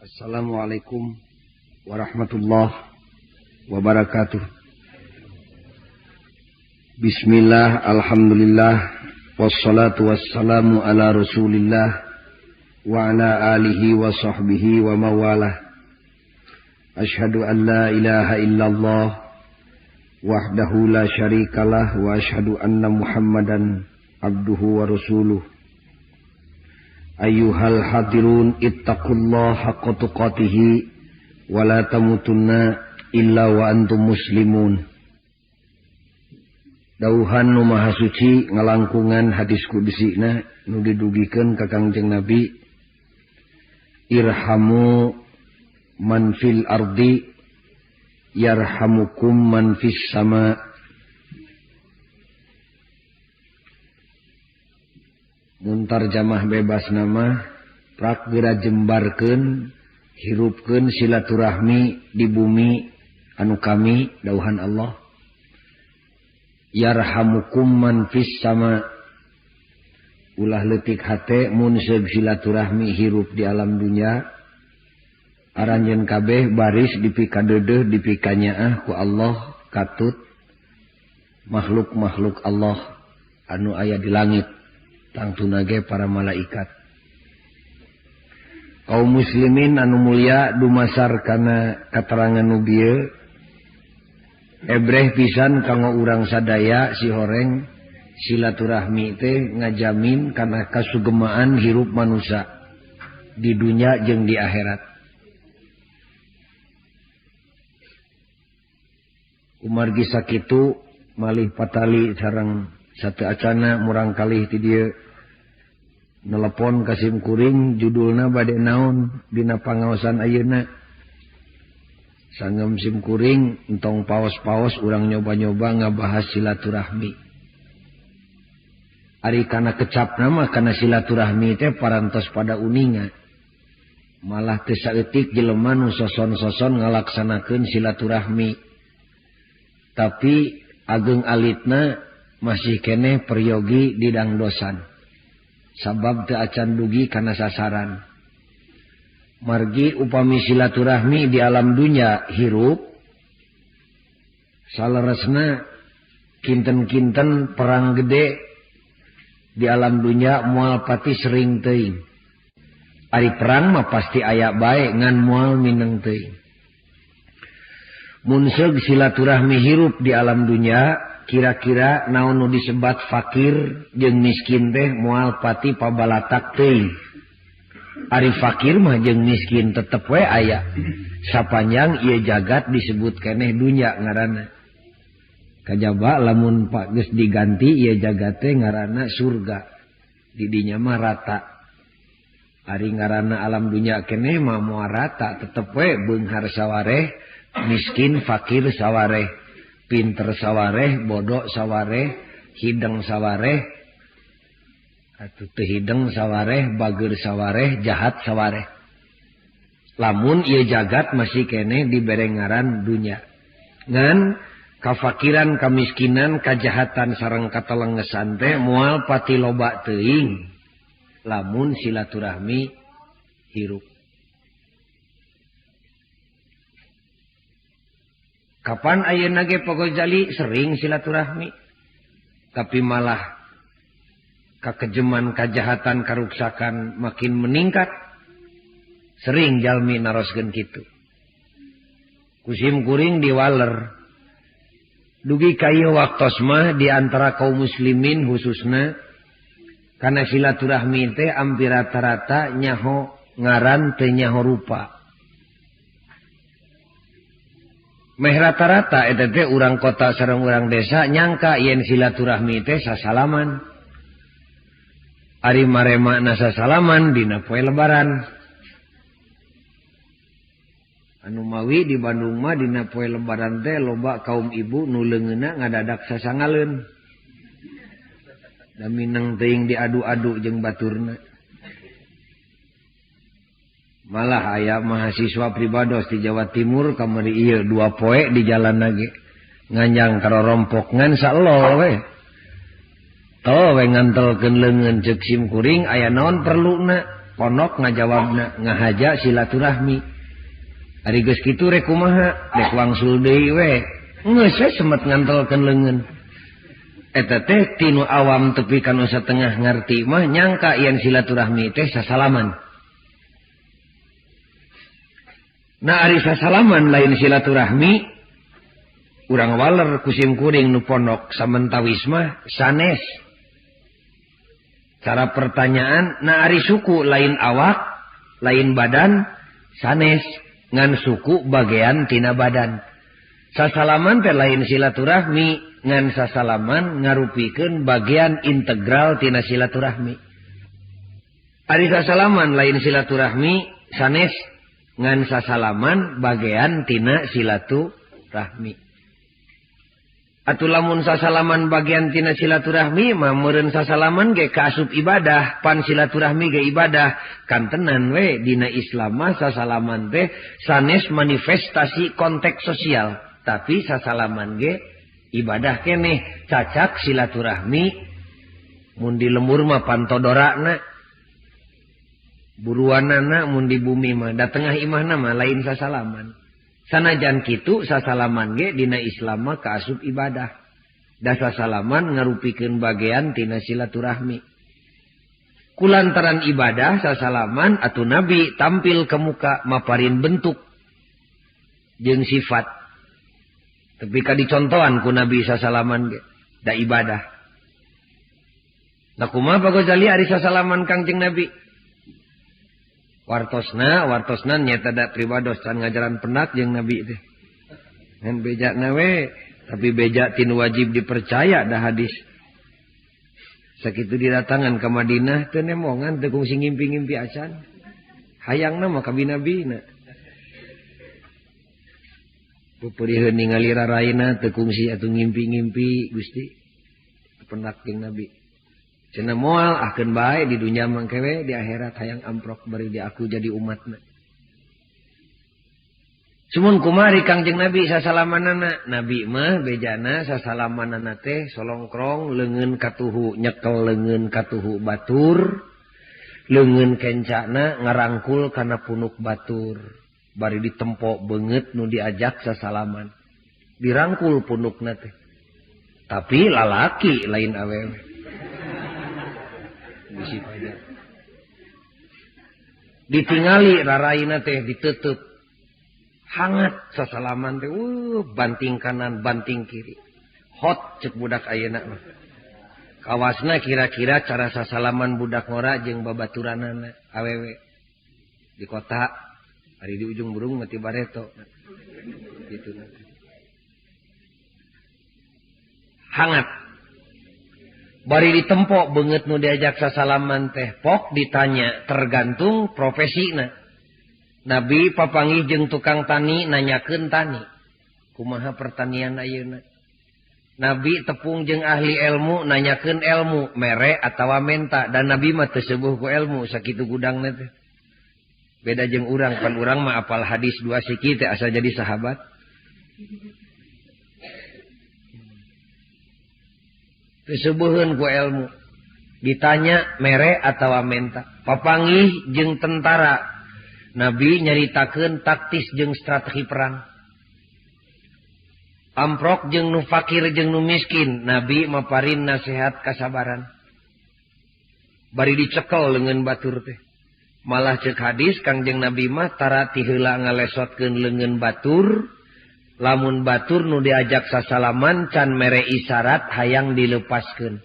Assalamualaikum warahmatullahi wabarakatuh. Bismillah, alhamdulillah, wassalatu wassalamu ala rasulillah wa ala alihi wa sahbihi wa mawalah. Ashhadu an la ilaha illallah wahdahu la syarikalah wa ashhadu anna muhammadan abduhu wa rasuluh. Ayyuhal hadirun ittaqullaha haqqa tuqatihi wa la tamutunna illa wa antum muslimun. Dauhan nu maha suci ngalangkungan hadis kudusina nu didugikeun ka Kangjeng Nabi, irhamu man fil ardi yarhamukum man fis sama. Mun tarjamah bebas nama prak geura jembarkeun hirupkeun silaturahmi di bumi anu kami dauhan Allah. Yarhamukum man fis sama. Ulah leutik hate mun seug silaturahmi hirup di alam dunya. Aranjeun kabeh baris dipikadeudeuh dipikanyaah ku Allah katut makhluk-makhluk Allah anu aya di langit tangtuna ge para malaikat. Kaum muslimin anu mulia dumasar kana katerangan nu bieu ebreh pisan kanggo urang sadaya si horeng silaturahmi teh ngajamin kana kasugemaan hirup manusia di dunya jeung di akhirat. Kumargi sakitu malih patali sareng satu acana murang kalih ti dieu nelepon ka sim kuring judulna bade naon dina pangaosan ayeuna. Sangem sim kuring entong paos-paos urang nyoba-nyoba ngabahas silaturahmi. Ari kana kecapna mah kana silaturahmi teh parantos pada uninga. Malah teu saeutik jelema nu soson-soson ngalaksanakeun silaturahmi. Tapi ageng alitna masih keneh peryogi di dangdosan. Sabab teu acan dugi kana sasaran. Margi upami silaturahmi di alam dunya hirup saleresna kinten-kinten perang gede di alam dunya moal pati sering teuing. Ari perang mah pasti aya bae ngan moal mineng teuing. Mun seug silaturahmi hirup di alam dunya kira-kira naon nu disebat fakir jeung miskin teh moal pati pabalatak teuing. Ari fakir mah jeung miskin tetep we aya sapanjang ieu jagat disebut keneh dunya ngaranna. Kajaba lamun pak geus diganti ieu jagat teh ngaranna surga. Di dinya mah rata. Ari ngaranna alam dunya keneh mah moal rata tetep we beunghar sawareh, miskin fakir sawareh, pinter sawareh, bodoh sawareh, hideng sawareh, atuh teu hideng sawareh, bager sawareh, jahat sawareh. Lamun ieu jagat masih keneh dibere ngaran dunya. Ngan kafakiran, kamiskinan, kajahatan sareng katelengesan teh moal pati loba teuing lamun silaturahmi hirup. Kapan ayeuna ge Pak Gozali sering silaturahmi, tapi malah kakejeman, kajahatan, karuksakan makin meningkat. Sering jalmi naroskeun kitu. Kusim kuring diwaler. Dugi ka ieu waktos mah di antara kaum muslimin khususna kana silaturahmi teh hampir rata-rata nyaho ngaran teu nyaho rupa. Meh rata-rata eta teh urang kota sareng urang desa nyangka yen silaturahmi teh sasalaman. Ari maremana sasalaman dina poe lebaran. Anu mawi di Bandung mah dina poe lebaran teh loba kaum ibu nu leungeunna ngadadak sasangaleun. Da mineng teuing diadu-adu jeung baturna. Malah aya mahasiswa pribados di Jawa Timur kamari ieu 2 poe di jalan lagi nganjang karorompok ngan saelol we. Tol we ngantelkeun leungeun ceuk sim kuring aya naon perluna. Pondok ngajawabna ngahaja silaturahmi. Ari geus kitu rek kumaha? Rek wangsul deui we. Geus we semet ngantelkeun leungeun. Eta teh tinu awam tepi ka nu satengah ngarti mah nyangka yen silaturahmi teh sasalaman. Nah ari sasalaman lain silaturahmi, urang waler kusim kuring nu pondok samentawis mah sanes. Cara pertanyaan, nah ari suku lain awak, lain badan, sanes ngan suku bagian tina badan. Sasalaman teh lain silaturahmi, ngan sasalaman ngarupikeun bagian integral tina silaturahmi. Ari sasalaman lain silaturahmi, sanes ngan sasalaman bagian tina silaturahmi. Atuh lamun sasalaman bagian tina silaturahmi mah meureun sasalaman ge kaasup ibadah, pan silaturahmi ge ibadah. Kantenan we dina Islam mah sasalaman teh sanes manifestasi konteks sosial, tapi sasalaman ge ibadah keneh, cacak silaturahmi. Mun di lembur mah pantodorana, buruanana mun di bumi mah da tengah imahna mah lain sasalaman. Sanajan kitu sasalaman ge dina Islam mah kaasup ibadah. Da sasalaman ngarupikeun bagian tina silaturahmi. Kulantaran ibadah sasalaman atuh Nabi tampil ke muka maparin bentuk jeung sifat. Tapi ka dicontohan ku Nabi sasalaman ge da ibadah. Nah kumaha Pak Ghazali ari sasalaman Kangjeng Nabi? Wartosna, wartosna nyata da pribados can ngajaran pendak jeung Nabi teh. Ngan bejana we, tapi beja tin wajib dipercaya da hadis. Sakitu didatangan ka Madinah teu nemongan teu kungsi ngimpi-ngimpi acan. Hayangna mah ka Nabi-na. Pupuriheun ningali raraina teu kungsi atuh ngimpi-ngimpi Gusti. Pendak jeung Nabi. Cenah moal ahkeun bae di dunya mangke we di akhirat hayang amprok bari di aku jadi umatna. Sumun kumari Kangjeng Nabi sasalamanana. Nabi mah bejana sasalamanana teh solongkrong leungeun katuhu nyekel leungeun katuhu batur, leungeun kencana ngarangkul kana punuk batur, bari ditempo beungeut nu diajak sasalaman. Dirangkul punukna teh. Tapi lalaki lain awewe. Bisi pajak. Ditingali raraina teh ditutup. Hangat sasalaman teh, banting kanan, banting kiri. Hot cek budak ayeuna mah. Kawasna kira-kira cara sasalaman budak ngora jeung babaturanana awewe. Di kota, ari di ujung burung mah ti bareto. Gitu. Hangat. Bari ditempok beungeut nu diajak sasalaman teh pok ditanya tergantung profesina. Nabi papanggih jeung tukang tani nanyakeun tani. Kumaha pertanian ayeuna? Nabi tepung jeung ahli ilmu nanyakeun ilmu mere atawa menta, dan Nabi mah teu seubuh ku ilmu sakitu gudangna teh. Beda jeung urang, pan urang mah apal hadis dua siki teh asa jadi sahabat. Disubuhkeun ku ilmu. Ditanya mere atawa menta. Papanggih jeung tentara. Nabi nyaritakeun taktis jeung strategi perang. Amprok jeung nu fakir jeung nu miskin, Nabi maparin nasihat kasabaran. Bari dicekel leungeun batur teh. Malah ceuk hadis Kangjeng Nabi mah tara ti heula ngalesotkeun leungeun batur. Lamun batur nu diajak sasalaman can mere isyarat hayang dilepaskeun.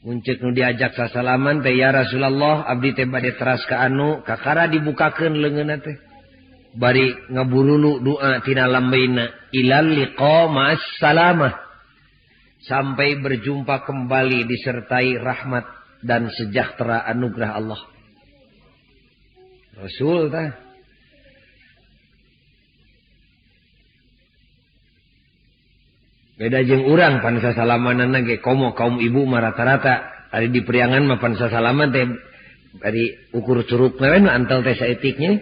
Mun ceuk nu diajak sasalaman teh ya Rasulullah abdi teh bade teras ka anu kakara dibukakeun leungeunna teh. Bari ngaburulu doa tina lambeina ilal liqa ma'as salamah. Sampai berjumpa kembali disertai rahmat dan sejahtera anugerah Allah. Rasul tah. Beda jeung urang pan sasalamanana ge komo kaum ibu mah rata-rata ari di priangan mah pan sasalaman teh ari ukur curugna we nu antel teh saeutiknya.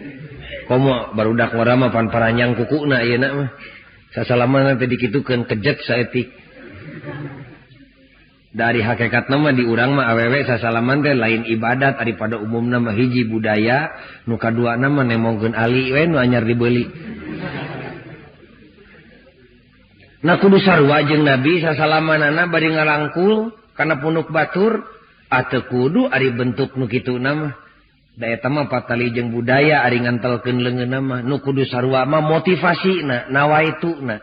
Komo barudak ngora mah pan paranyang kukuna ayeuna mah. Sasalamanna teh dikitukeun kejet saeutik. Dari hakikat nama di urang mah awewe sasalaman teh lain ibadat ari pada umumna mah hiji budaya, nu kaduana mah nemongkeun ali we nu anyar dibeuli. Nah kudu sarua jeung Nabi sasalamanana bari ngalangkul kana punuk batur ateu kudu ari bentuk nu kituna mah. Da eta mah patali jeung budaya ari ngantelkeun leungeunna mah nu kudu sarua mah motivasina nawaituna.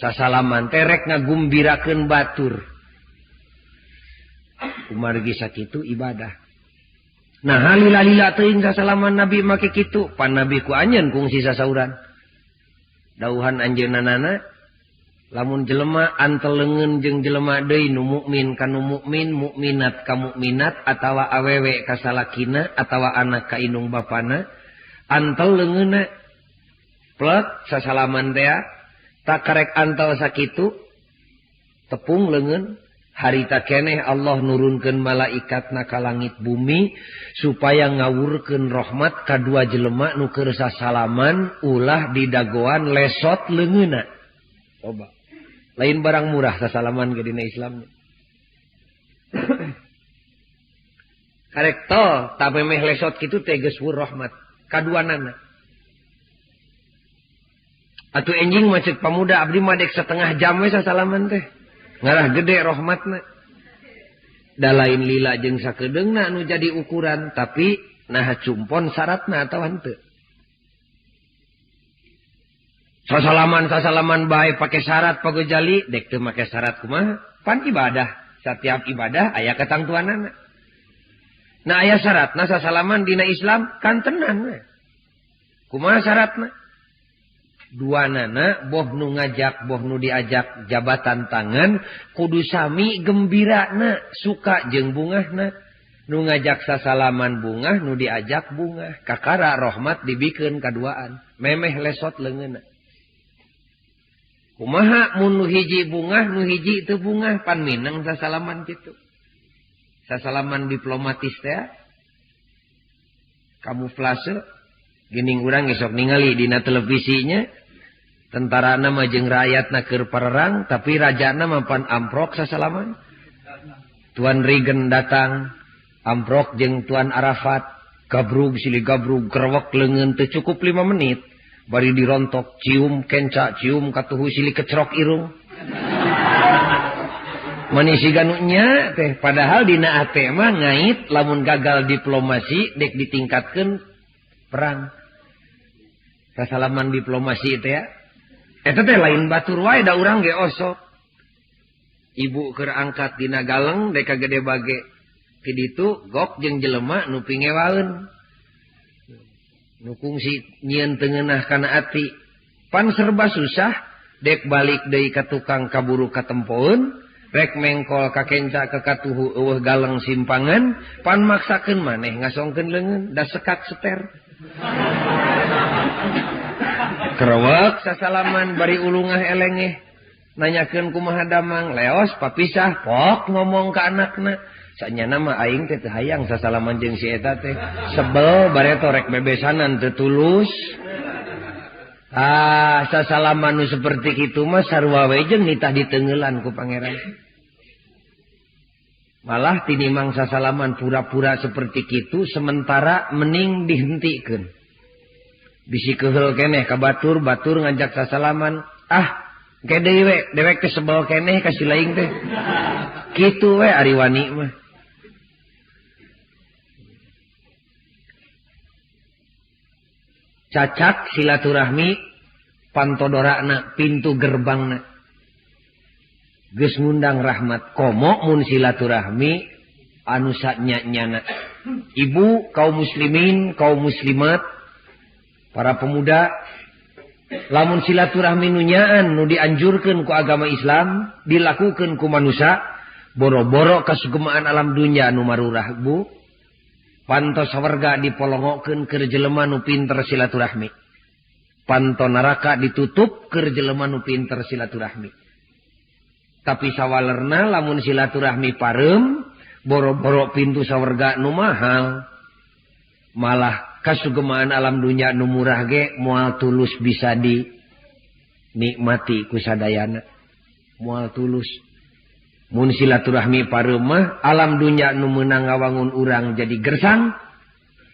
Sasalaman teh rek ngagumbirakeun batur. Kumargi sakitu ibadah. Nah halila-lila teuing sasalaman Nabi make kitu, pan Nabi ku anjeun kungsi sasauran. Dauhan anjeunna lamun jelema antel leungeun jeung jelema deui nu mukmin ka nu mukmin, mukminat ka mukminat atawa awewe ka salakina atawa anak ka indung bapana, antel leungeunna plek sasalaman teh tak karek antel sakitu tepung leungeun. Harita keneh Allah nurunkeun malaikatna ka langit bumi supaya ngawurkeun rahmat kadua jelema nu keur sasalaman ulah didagoan lesot leungeunna. Coba. Lain barang murah sasalaman ge dina Islam. Karek tol tamemeh lesot kitu teh geus wur rahmat kaduanana. Atuh enjing mah ceuk pamuda abdi mah dek setengah jam we sasalaman teh. Ngarah gede rahmatna. Da lain lila jeung sakedeungna nu jadi ukuran, tapi naha cumpon syaratna atawa henteu. Sasalaman-sasalaman bae pake syarat pagejali, dek teu make syarat kumaha? Pan ibadah, setiap ibadah aya katangtuanana. Nah aya syaratna sasalaman dina Islam kan tenan we. Kumaha syaratna? Dua nana boh nu ngajak boh nu diajak jabatan tangan kudu sami gembirana suka jeung bungahna. Nu ngajak sasalaman bungah, nu diajak bungah. Kakara rahmat dibikeun kaduaan, memeh lesot leungeunna. Kumaha mun nu hiji bungah, nu hiji teu bungah, pan mineng sasalaman kitu. Sasalaman diplomatis teh kamuflase geuning urang sok ningali dina televisinya. Tentara mah jeung rakyatna keur parerang, tapi rajana mah pan amprok sasalaman. Tuan Reagan datang, amprok jeung Tuan Arafat, gabrug silih gabrug kerewek leungeun teu cukup 5 menit, bari dirontok cium kenca, cium katuhu silih kecerok irung. Manisi ganunya teh padahal dina ate mah ngait lamun gagal diplomasi dek ditingkatkeun perang. Sasalaman diplomasi teh ya. Eta teh lain batur wae da urang ge osok. Ibu keur angkat dina galeng dek ka gede bage. Ti ditu gok jeung jelema nu pingewaeun. Nu kungsi nyieun teu ngeunah kana ati. Pan serba susah dek balik deui ka tukang kaburu katempoeun, rek mengkol ka kenca ka katuhu eueuh galeng simpangan, pan maksakeun maneh ngasongkeun leungeun da sekak seter. Kerewek sasalaman bari ulungah elengeh nanyakeun kumaha damang leos papisah pok ngomong ka anakna sanyana mah aing teh teu hayang sasalaman jeung si eta teh sebel bareto rek bebesanan teu tulus. Ah sasalaman nu seperti kitu mah sarua we jeung nitah diteunggeulan ku pangeran. Malah tinimang sasalaman pura-pura seperti kitu sementara mending dihentikeun. Bisi keheul keneh ka batur, batur ngajak sasalaman. Ah, ke deui we, dewek teh sebel keneh ka si laing teh. Kitu we ari wani mah. Cacak silaturahmi pantodorana pintu gerbangna. Geus ngundang rahmat komo mun silaturahmi anu sanya-nyana. Ibu kaum muslimin, kaum muslimat, para pemuda, lamun silaturahmi nu nyaan nu dianjurkeun ku agama Islam, dilakukeun ku manusia, boro-boro kasugemaan alam dunya nu marurah bu. Panto sawarga dipolongokeun keur jelema nu pinter silaturahmi. Panto neraka ditutup keur jelema nu pinter silaturahmi. Tapi sawalerna lamun silaturahmi pareum, boro-boro pintu sawarga nu mahal, malah kasugemaan alam dunya nu murah ge moal tulus bisa dinikmati ku sadayana. Moal tulus. Mun silaturahmi pareum mah alam dunya nu meunang ngawangun urang jadi gersang,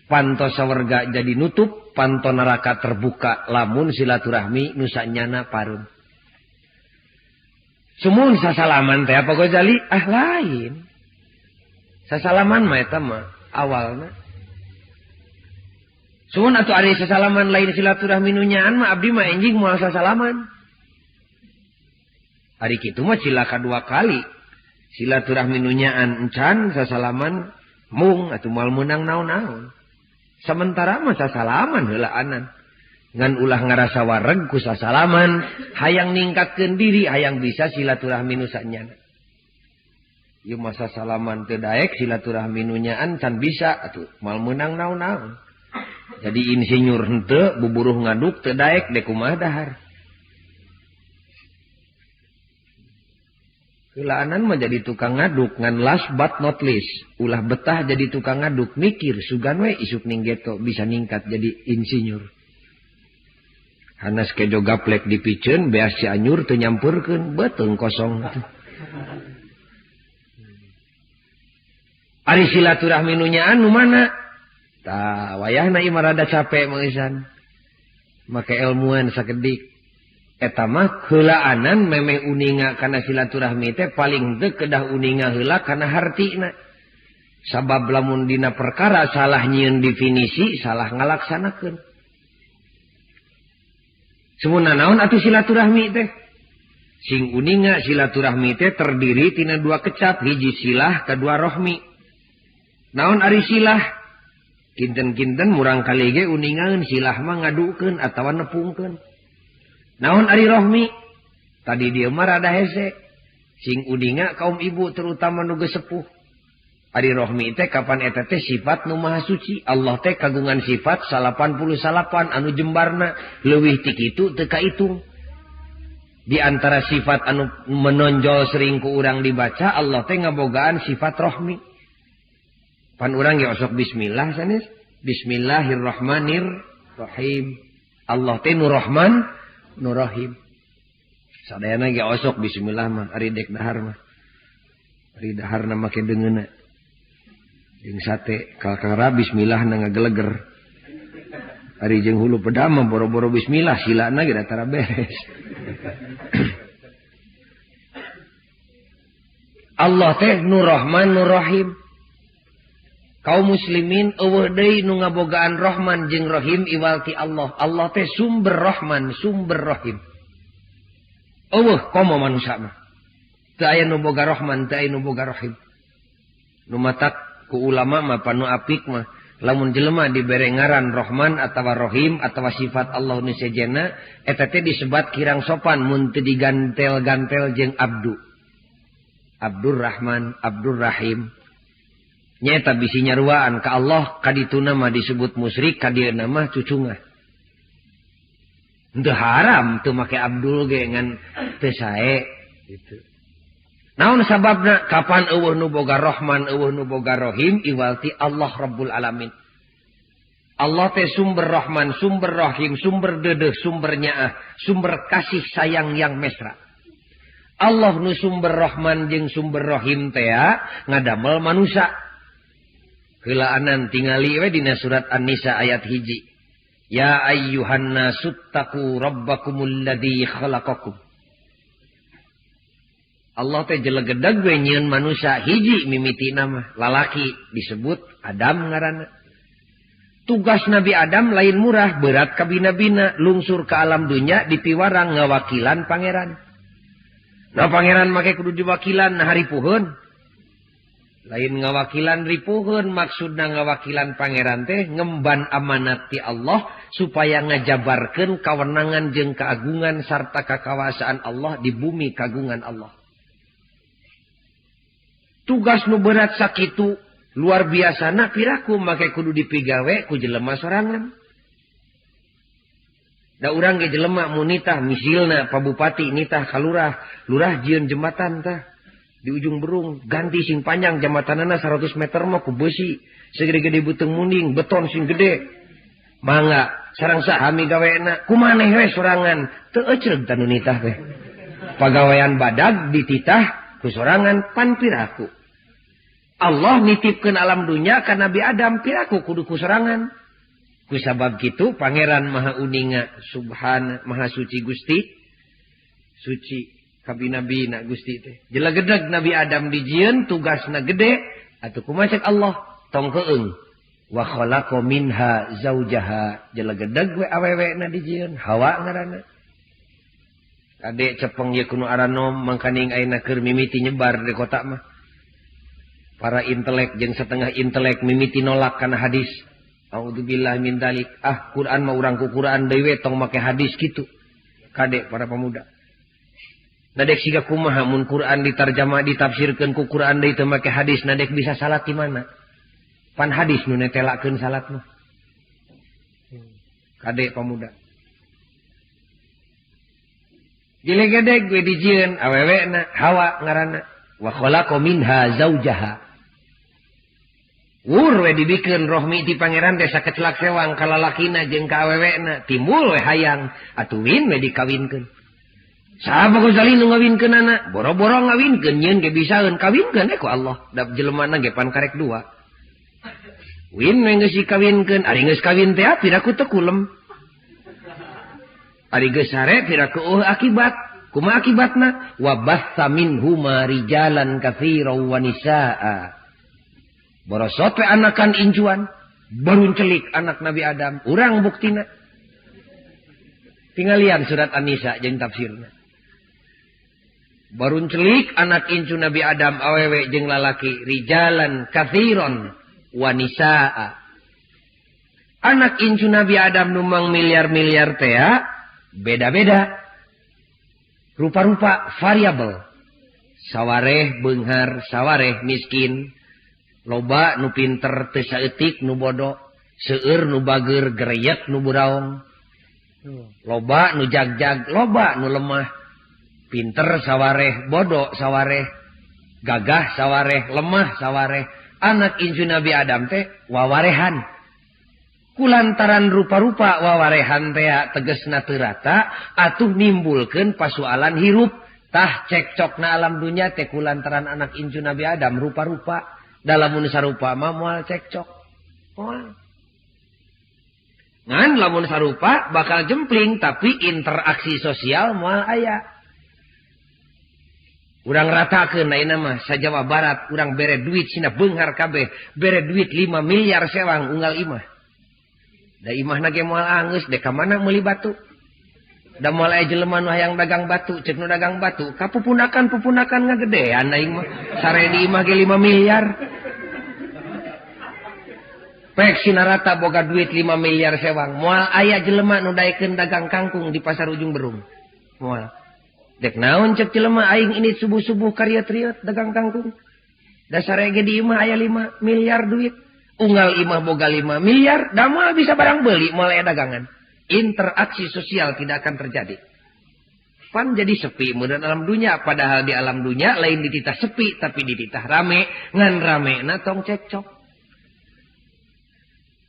panto sawarga jadi nutup, panto neraka terbuka lamun silaturahmi nu sanyana pareum. Sumun sasalaman teh apa Ghazali? Ah lain. Sasalaman mah eta mah awalna. Sumun atuh ari sasalaman lain silaturahmi nu nyaan mah abdi mah enjing moal sasalaman. Ari kitu mah cilaka dua kali. Silaturahmi nu nyaan encan sasalaman mung atuh moal meunang naon-naon. Sementara mah sasalaman heulaanan. Ngan ulah ngarasa wareg ku sasalaman, hayang ningkatkeun diri, hayang bisa silaturahmi nu sanyana. Ieu mah sasalaman teu daek silaturahmi nu nyaan can bisa atuh moal meunang naon-naon. Jadi insinyur henteu buburuh ngaduk teu daek dek kumaha dahar. Heulaanan mah jadi tukang ngaduk ngan last but not least. Ulah betah jadi tukang ngaduk mikir sugan we isuk ning geto bisa ningkat jadi insinyur. Hanas kejo gaplek dipiceun beas Cianjur teu nyampeurkeun beuteung kosong. Ari silaturahmi nu nyaan nu mana? Tah wayahna ieu mah rada capek Mang Isan. Make ilmuan sakedik. Eta mah heulaanan memeh uninga kana silaturahmi teh paling teu kedah uninga heula kana hartina. Sabab lamun dina perkara salah nyieun definisi, salah ngalaksanakeun. Semunna naon atuh silaturahmi teh? Sing uninga silaturahmi teh terdiri tina dua kecap, hiji silah, kedua rohmi. Naon ari silah? Kinten-kinten murang kali ge uningaeun silah mah ngadukeun atawa nepungkeun. Naon ari rohmi? Tadi dia mah rada hese. Sing uninga kaum ibu terutama nu geus sepuh. Ari rohmi teh kapan eta teh sifat nu maha suci. Allah teh kagungan sifat 89 anu jembarna leuwih ti kitu teu kaitung. Di antara sifat anu menonjol sering ku urang dibaca, Allah teh ngabogaan sifat rohmi. Pan urang ge osok bismillah sanes. Bismillahirrahmanirrahim. Allah teh nu Rahman nu Rahim. Sadayana ge osok bismillah mah ari dek dahar mah. Ari daharna make deungeuna. Jeung sate kalkara bismillah na ngageleger. Ari jeung hulu pedama boro-boro bismillah silana ge tara beres. Allah teh nu Rahman nu Rahim. Kaum muslimin eueuh deui nu ngabogaan Rahman jeung Rahim iwal ti Allah. Allah teh sumber Rahman, sumber Rahim. Eueuh komo manusia mah. Teu aya nu boga Rahman, teu aya nu boga Rahim. Nu matak ku ulama mah panu apik mah lamun jelema dibere ngaran Rahman atawa Rahim atawa sifat Allah nu sejenna eta teh disebat kirang sopan mun teu digantel-gantel jeung abdu. Abdur Rahman, Abdur Rahim. Nyata bisi nyaruaan ka Allah kadituna mah disebut musyrik kadieuna mah cucungah. Henteu haram teu make abdul ge ngan teu sae gitu. Naon sababna kapan eueuh nu boga Rahman eueuh nu boga Rahim iwal ti Allah Rabbul Alamin. Allah teh sumber Rahman, sumber Rahim, sumber deudeuh, sumber nyaah, sumber kasih sayang yang mesra. Allah nu sumber Rahman jeung sumber Rahim teh ngadamel manusia. Heulaanan tingali we dina surat An-Nisa ayat 1. Ya ayyuhan nasuttaqu rabbakumul ladzi khalaqakum. Allah teh jelegedeg we nyieun manusia hiji mimitina mah lalaki disebut Adam ngaranna. Tugas Nabi Adam lain murah, berat kabina-bina, lungsur ke alam dunya dipiwarang ngawakilan pangeran. Nah pangeran make kudu diwakilan nah haripuheun. Lain ngawakilan ripuheun, maksudna ngawakilan pangeran teh ngemban amanat ti Allah supaya ngajabarkeun kawenangan jeung keagungan sarta kakawasaan Allah di bumi kagungan Allah. Tugas nu berat sakitu luar biasana piraku make kudu dipigawe ku jelema sorangan. Da urang ge jelema mun nitah misilna pa bupati nitah ka lurah, lurah jieun jembatan tah di ujung berung ganti sing panjang jembatanana 100 meter mah ku besi segede-gede beuteung munding beton sing gede. Mangga sareng saha migawena kumaneh we sorangan teu ecreg tah nu nitah teh. Pagawean badag dititah Ku sorangan pan piraku. Allah nitipkeun alam dunya ka Nabi Adam piraku kudu ku sorangan. Ku sabab kitu Pangeran Maha Uninga Subhana Maha Suci Gusti suci kabina-bina Gusti teh. Jelegedeg Nabi Adam dijieun tugasna gede atuh kumaha cek Allah tong keung. Wa khalaqa minha zaujaha jelegedeg we awewena dijieun Hawa ngaranna. Kade cepeng ieu kuno aranom mangkaning ayeuna keur mimiti nyebar di kota mah. Para intelek jeung setengah intelek mimiti nolak kana hadis. A'udzubillah min dzalik. Ah Quran mah urang ku Quran deui we tong make hadis kitu. Kade para pemuda. Nadek siga kumaha mun Quran ditarjamah ditafsirkeun ku Quran deui teu make hadis nadek bisa salat di mana? Pan hadis nu netelakeun salat mah. Kade pemuda. Dilegedeg we dijieun awewena Hawa ngaranna wa khalaqa minha zaujaha. Wur we dibikeun rohmi ti pangeran teh sakecelak sewang ka lalakina jeung ka awewena timbul we hayang atuh win we dikawinkeun. Saha Ghazali nu ngawinkeun anak? Boro-boro ngawinkeun nyeun ge bisaeun kawinkeun ku Allah. Da jelemana ge pan karek dua. Win we geus dikawinkeun, ari geus kawin teh piraku teu kulem. Ari geus sare piraku eueuh akibat. Kumaha akibatna? Wa batsa minhuma rijalan katsiran wa nisaa. Borosot we anakan incuan, baruncelik anak Nabi Adam, urang buktina. Tinggalian surat An-Nisa jeung tafsirna. Baruncelik anak incu Nabi Adam awewe jeung lalaki rijalan katsiran wa nisaa. Anak incu Nabi Adam numang miliar-miliar teh beda-beda. Rupa-rupa variabel. Sawareh beunghar, sawareh miskin. Loba nu pinter teu saeutik nu bodoh, seueur nu bageur gereyek nu buraong. Loba nu jagjag, loba nu lemah. Pinter sawareh, bodoh sawareh, gagah sawareh, lemah sawareh. Anak incu Nabi Adam teh wawarehan. Kulantaran rupa-rupa wawarehan teh tegesna teu rata atuh nimbulkeun pasualan hirup. Tah cekcokna alam dunya teh kulantaran anak incu Nabi Adam rupa-rupa. Dalam sarupa mah moal cekcok. Moal. Ngan lamun sarupa bakal jempling tapi interaksi sosial moal aya. Urang ratakeun ayeuna mah sa Jawa Barat urang bere duit sina beunghar kabeh, bere duit 5 miliar sewang unggal imah. Da imahna ge moal anggeus dek ka mana meuli batu. Da moal aya jelema nu hayang dagang batu, cek nu dagang batu, kapupunakan-pupunakan ngagedean aing mah. Sare di imah ge 5 miliar. Pek sina rata boga duit 5 miliar sewang, moal aya jelema nu daekeun dagang kangkung di pasar Ujung Berung. Moal. Dek naon cek jelema aing ini subuh-subuh kariot-riot dagang kangkung. Dasar ge di imah aya 5 miliar duit. Unggal imah boga 5 miliar, da moal bisa barang beli, moal aya dagangan. Interaksi sosial tidak akan terjadi. Pan jadi sepi meureun alam dunya, padahal di alam dunya lain dititah sepi tapi dititah rame, ngan rame na tong cekcok.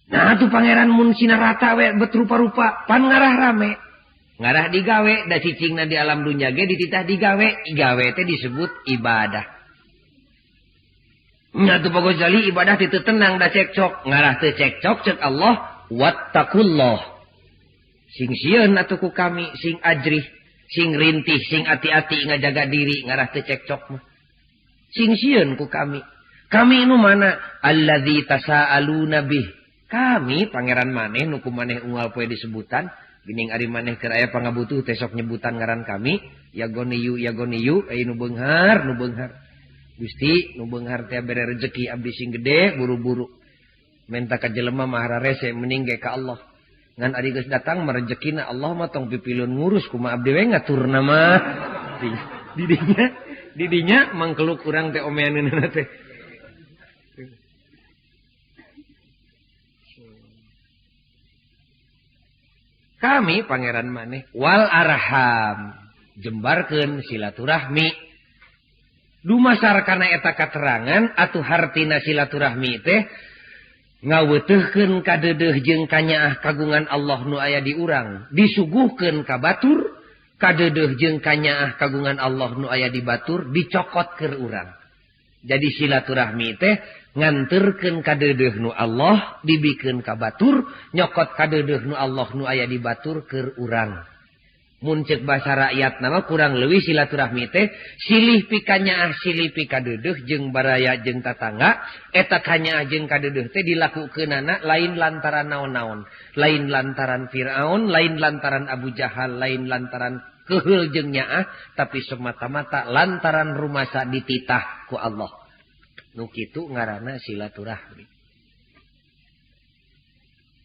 Nah tuh pangeran mun sina rata we betrupa-rupa pan ngarah rame. Ngarah digawe da cicingna di alam dunya ge dititah digawe, digawe teh disebut ibadah. Nya tuh Pak Ghazali ibadah teh teu tenang da cekcok, ngarah teu cekcok cek Allah wattaqullah. Sing sieun atuh ku kami, sing ajrih, sing rintih, sing ati-ati ngajaga diri ngarah teu cekcok mah. Sing sieun ku kami. Kami nu mana? Allazi tasaaluna bih. Kami pangeran maneh nu ku maneh unggal poe disebutan, geuning ari maneh keur aya pangabutuh teh sok nyebutan ngaran kami, ya goniyu ya goniyu, nu beunghar, nu beunghar. Gusti nu beunghar teh bere rezeki abdi sing gede buru-buru. Menta ka jelema mah hararese mending ge ka Allah. Ngan ari geus datang mah rezekina Allah mah tong pipilun ngurus kumaha abdi we ngaturna mah. Didinya, didinya mangkeluk urang teh omeaneunana teh. Kami pangeran maneh wal arham jembarkeun silaturahmi. Dumasar kana eta katerangan atuh hartina silaturahmi teh ngawetehkeun kadeudeuh jeung kanyaah kagungan Allah nu aya di urang, disuguhkeun ka batur Kadeudeuh jeung kanyaah kagungan Allah nu aya di batur dicokot keur urang. Jadi silaturahmi teh nganterkeun kadeudeuh nu Allah dibikeun ka batur, nyokot kadeudeuh nu Allah nu aya di batur keur urang. Mun ceuk bahasa rakyat nama kurang leuwih silaturahmi teh silih pikanyaah silih pikadeudeuh jeung baraya jeung tatangga eta kanyaah jeung kadeudeuh teh dilakukeunana lain lantaran naon-naon, lain lantaran Firaun, lain lantaran Abu Jahal, lain lantaran keheul jeung nyaah, tapi semata-mata lantaran rumasa dititah ku Allah. Nu kitu ngaranna silaturahmi.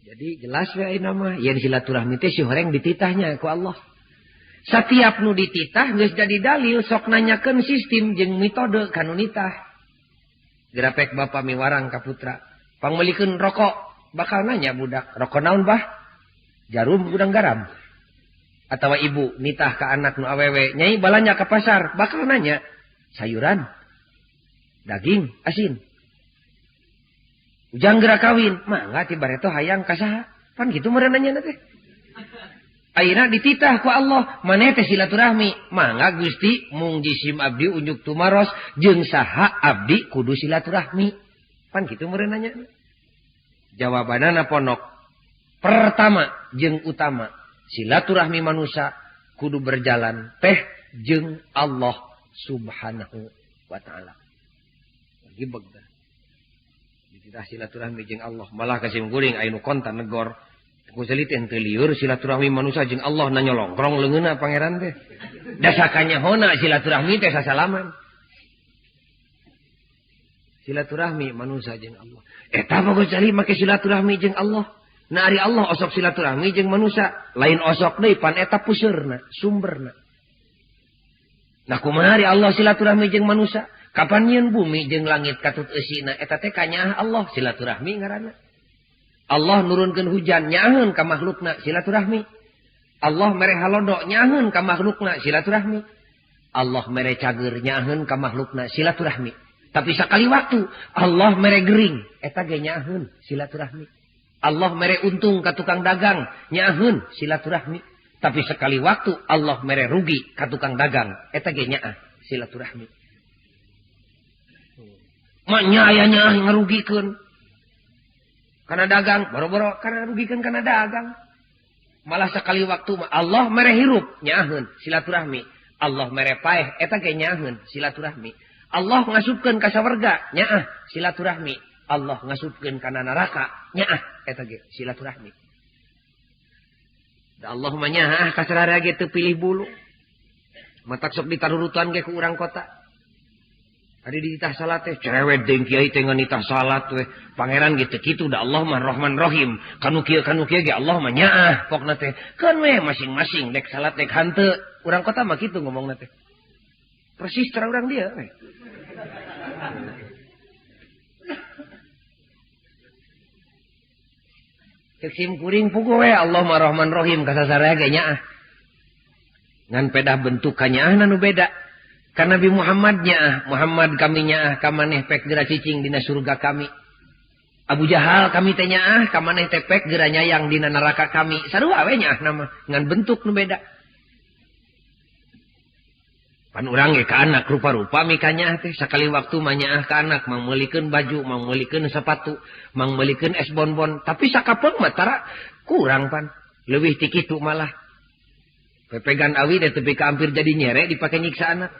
Jadi jelas we ayeuna mah yen silaturahmi teh si horeng dititahnya ku Allah. Setiap nu dititah geus jadi dalil sok nanyakeun sistem jeung metode ka nu nitah. Gerapek bapa miwarang ka putra, pangmeulikeun rokok, bakal nanya budak, rokok naon bah? Jarum gudang garam. Atawa ibu nitah ka anak nu awewe, nyai balanja ka pasar, bakal nanya, sayuran, daging, asin. Ujang geura kawin, mangga ti bareto hayang ka saha? Pan kitu meureun nanya teh. Ayeuna dititah ku Allah, maneh teh silaturahmi. Mangga Gusti mung jisim abdi unjuk tumaros jeung saha abdi kudu silaturahmi. Pan kitu meureun nanya. Jawabanana ponok. Pertama jeung utama, silaturahmi manusia kudu berjalan teh jeung Allah Subhanahu wa taala. Gibeg tah. Dititah silaturahmi jeung Allah, malah kasim guring aya nu kontan negor. Ku selit teu lieur silaturahmi manusia jeung Allah na nyolongkrong leungeunna pangeran teh. Dasakanya hona silaturahmi teh sasalaman. Silaturahmi manusia jeung Allah. Eta mah geus cari make silaturahmi jeung Allah. Nah ari Allah osok silaturahmi jeung manusia, lain osok deui pan eta puseurna, sumberna. Nah kumaha ari Allah silaturahmi jeung manusia? Kapan nyieun bumi jeung langit katut eusina eta teh kanyaah Allah silaturahmi ngaranna. Allah nurunkeun hujan nyaaheun ka makhlukna silaturahmi. Allah mere halodo nyaaheun ka makhlukna silaturahmi. Allah mere cager nyaaheun ka makhlukna silaturahmi. Tapi sakali waktu Allah mere gering eta ge nyaaheun silaturahmi. Allah mere untung ka tukang dagang nyaaheun silaturahmi. Tapi sekali waktu Allah mere rugi ka tukang dagang eta ge nyaah silaturahmi. Maknya aya nyaah ngarugikeun karena dagang, boro-boro karena rugikan karena dagang. Malah sekali waktu Allah mere hirup nyaaheun silaturahmi. Allah mere paeh eta ge nyaaheun silaturahmi. Allah ngasupkeun ka sawarga nyaah silaturahmi. Allah ngasupkeun kana neraka nyaah eta ge silaturahmi. Da Allah mah nyaah ka sararea ge teu pilih bulu. Matak sok ditarurutan ge ku urang kota. Ari dititah salat teh cerewet deung kiai teh ngan nitah salat we. Pangeran ge teu kitu da Allah mah Rahman Rahim. Kanu kieu ge Allah mah nyaah pokna teh. Keun we masing-masing dek salat dek hanteu. Urang kota mah kitu ngomongna teh. Persis cara urang dieu we. Cek sim kuring puguh we Allah mah Rahman Rahim kasasarea ge nyaah. Ngan pedah bentuk kanyaahna nu beda. Ka Nabi Muhammad nyaah, Muhammad kami nyaah ka maneh pek geura cicing dina surga kami. Abu Jahal kami teh nyaah ka maneh teh pek geura nyayang dina neraka kami. Sarua we nyaah nama ngan bentuk nu beda. Pan urang ge ka anak rupa-rupa mikanyaah teh sakali waktu mah nyaah ka anak mangmeulikeun baju, mangmeulikeun sepatu, mangmeulikeun es bonbon, tapi sakapeung mah tara kurang pan. Leuwih ti kitu malah. Pepegan awi teh tepi ka hampir jadi nyere dipake nyiksa anak.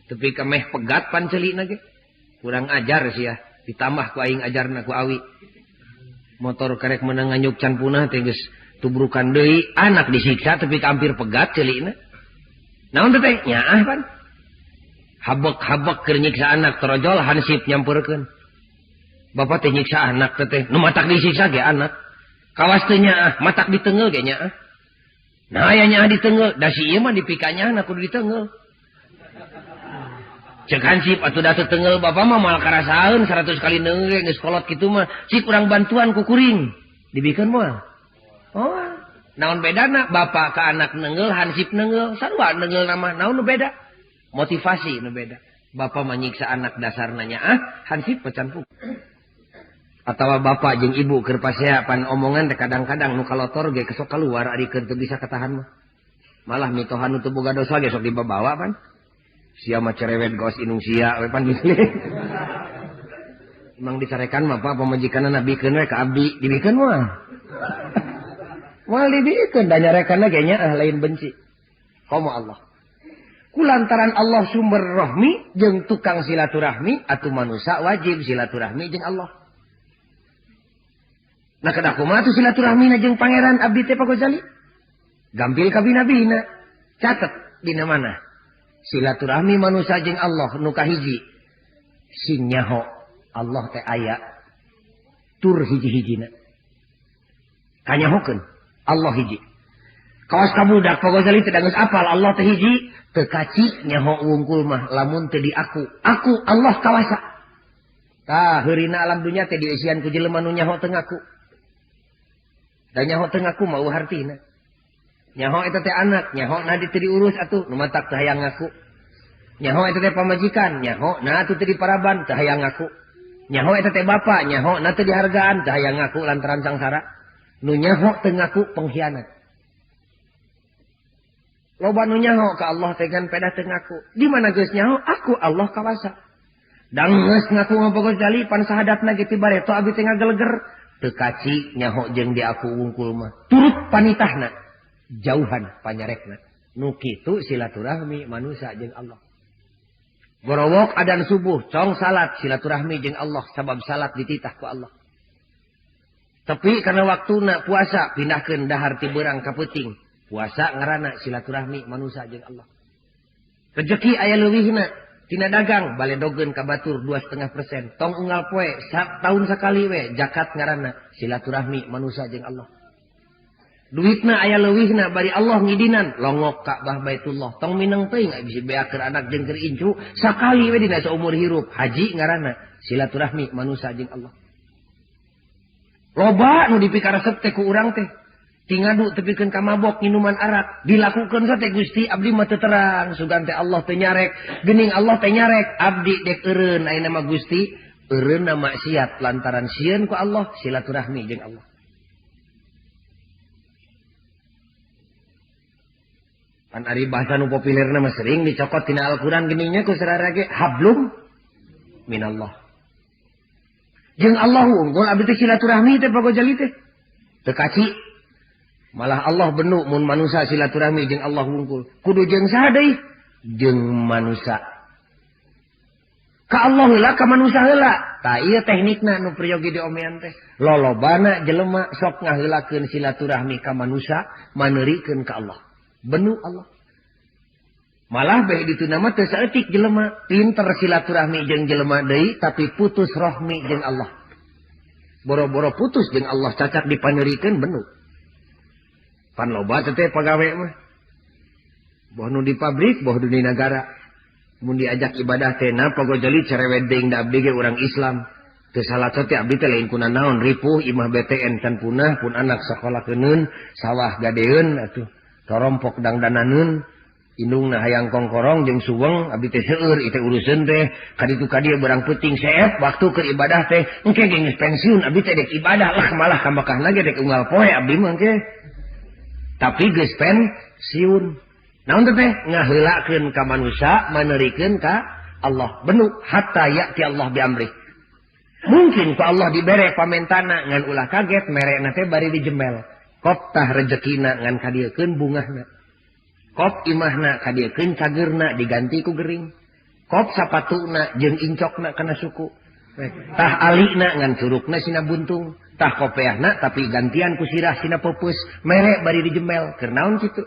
Tepi ka meh pegat pan ceulina ge. Kurang ajar sia, ditambah ku aing ajarna ku awi. Motor karek meunang nganyuk can punah teh geus tubrukan deui, anak disiksa tepi ka hampir pegat ceulina. Naon teh teh? Nyaah pan. Habek-habek keur nyiksa anak torojol hansip nyampeurkeun. Bapak teh nyiksa anak teh teh, nu matak disiksa ge anak. Kawas teu nyaah, matak ditengeul ge nyaah. Nah aya nyaah ditengeul, da si ieu mah dipika nyaahna kudu ditengeul. Cek hansip atuh da teu tengeul bapa mah moal karasaeun 100 kali neungeul ge geus kolot kitu mah. Cik urang bantuan ku kuring. Dibikeun moal. Oh, naon bedana bapa ka anak neungeul, hansip neungeul, sarua neungeul nama naon nu beda? Motivasi nu beda. Bapa mah nyiksa anak dasarna nyaah, hansip pecan puk. Atawa bapak jeung ibu keur pasea pan omongan teh kadang-kadang nu kalotor ge kesok keluar ari keur teu bisa katahan mah. Malah mitoha nu teu boga dosa ge sok dibabawa pan. Sia mah cerewet gos inung sia we pan gitu. Emang dicarekan mah Pak pamajikanna nabikeun we ka abdi, dibikeun mah. Moal dibikeun da nyarekanna ge nya lain benci. Komo Allah. Kulantaran Allah sumber rahmi jeung tukang silaturahmi atuh manusia wajib silaturahmi jeung Allah. Nah kedah kumaha tuh silaturahmina jeung pangeran abdi teh Pak Gozali? Gampil kabina-bina. Catet dina mana? Silaturahmi manusia jeung Allah nu kahiji. Sing nyaho Allah teh aya tur hiji-hijina. Kanyahokeun Allah hiji. Kawas ka budak Pak Gozali teh geus apal Allah teh hiji, teu kaci nyaho wungkul mah lamun teu diaku. Aku Allah kawasa. Tah heurina alam dunya teh dieusian ku jelema nu nyaho teu ngaku. Da nyaho teu ngaku mah hartina. Nyaho eta teh anak, nyaho na teu diurus atuh nu matak teu hayang ngaku. Nyaho eta teh pamajikan, nyaho na atuh teu diparaban teu hayang ngaku. Nyaho eta teh bapa, nyaho na teu dihargaan teu hayang ngaku lantaran sangsara. Nu nyaho teu ngaku pengkhianat. Loba nu nyaho ka Allah teh ngan pedah teu ngaku. Di mana geus nyaho aku Allah kawasa. Dang geus ngaku mah Pak Gozali pan sahadatna ge ti bareto abdi teh ngageleger. Teu kaci nyaho jeung di aku wungkul mah. Turut panitahna, jauhan panyarekna. Nu kitu silaturahmi manusia jeung Allah. Gorowok adan subuh, cong salat silaturahmi jeung Allah sabab salat dititah ku Allah. Tapi karena waktuna puasa pindahkeun dahar ti beurang ka peuting. Puasa ngaranna silaturahmi manusia jeung Allah. Rezeki aya leuwihna tina dagang baledogeun ka batur 2,5%. Tong unggal poe tahun sakali we zakat ngaranna silaturahmi manusia jeung Allah. Duitna aya leuwihna bari Allah ngidinan longok Ka'bah Baitullah. Tong mineng teuing bisi beakeun anak jeung keur incu sakali we dina saumur hirup haji ngaranna silaturahmi manusia jeung Allah. Loba nu dipikaresep teh ku urang teh. Tingadu tepikeun ka mabok minuman arak dilakukeun teh Gusti abdi mah teu terang sugan teh Allah teu nyarek geuning Allah teh nyarek abdi dek eureun ayeuna mah Gusti eureunna maksiat lantaran sieun ku Allah silaturahmi jeung Allah. Pan ari bahasa nu populerna mah sering dicokot tina Al-Qur'an geuning nya ku sarara ge hablum minallah. Jeung Allah unggul abdi teh silaturahmi teh Pak Gozali teh teu kaci. Malah Allah benu mun manusia silaturahmi jeung Allah wungkul. Kudu jeung saha deui? Jeung manusia. Ka Allah heula ka manusia heula. Tah ieu teknikna nu priyogi diomean teh. Lolobana jelema sok ngaheulakeun silaturahmi ka manusia, maneurikeun ka Allah. Benu Allah. Malah beh dituna mah teu saeutik jelema, pinter silaturahmi jeung jelema deui tapi putus rahmi jeung Allah. Boro-boro putus jeung Allah cacak dipaneurikeun benu. Pan loba teh pagawe mah. Boh nu di pabrik, boh nu di nagara. Mun diajak ibadah teh na Pak Gozali cerewet deui da abdi ge urang Islam. Teu salah teh abdi teh lain kuna naon ripuh imah BTN can punah pun anak sakola keuneun, sawah gadeun atuh. Torompok dangdananeun, indungna hayang kongkorong jeung suweng abdi teh seueur ieu teh uruseun teh. Kaditu ka dieu barang peuting seep waktu keur ibadah teh engke ge geus pensiun abdi teh dek ibadah lah malah ka Mekahna ge dek unggal poe abdi mah engke. Tapi geus pensiun. Naon teh ngaheulakeun ka manusia, maneurikeun ka Allah. Benu hatta ya'ti Allah bi amri. Mungkin ku Allah dibere pamentana ngan ulah kaget merena teh bari dijemel. Kop tah rejekina ngan kadieukeun bungahna. Kop imahna kadieukeun cageurna diganti ku gering. Kop sapatuna jeung incokna kana suku. Tah alina ngan curukna sina buntung. Tah kopeahna tapi gantian ku sirah sina peupeus mere bari dijemel keur naon kitu.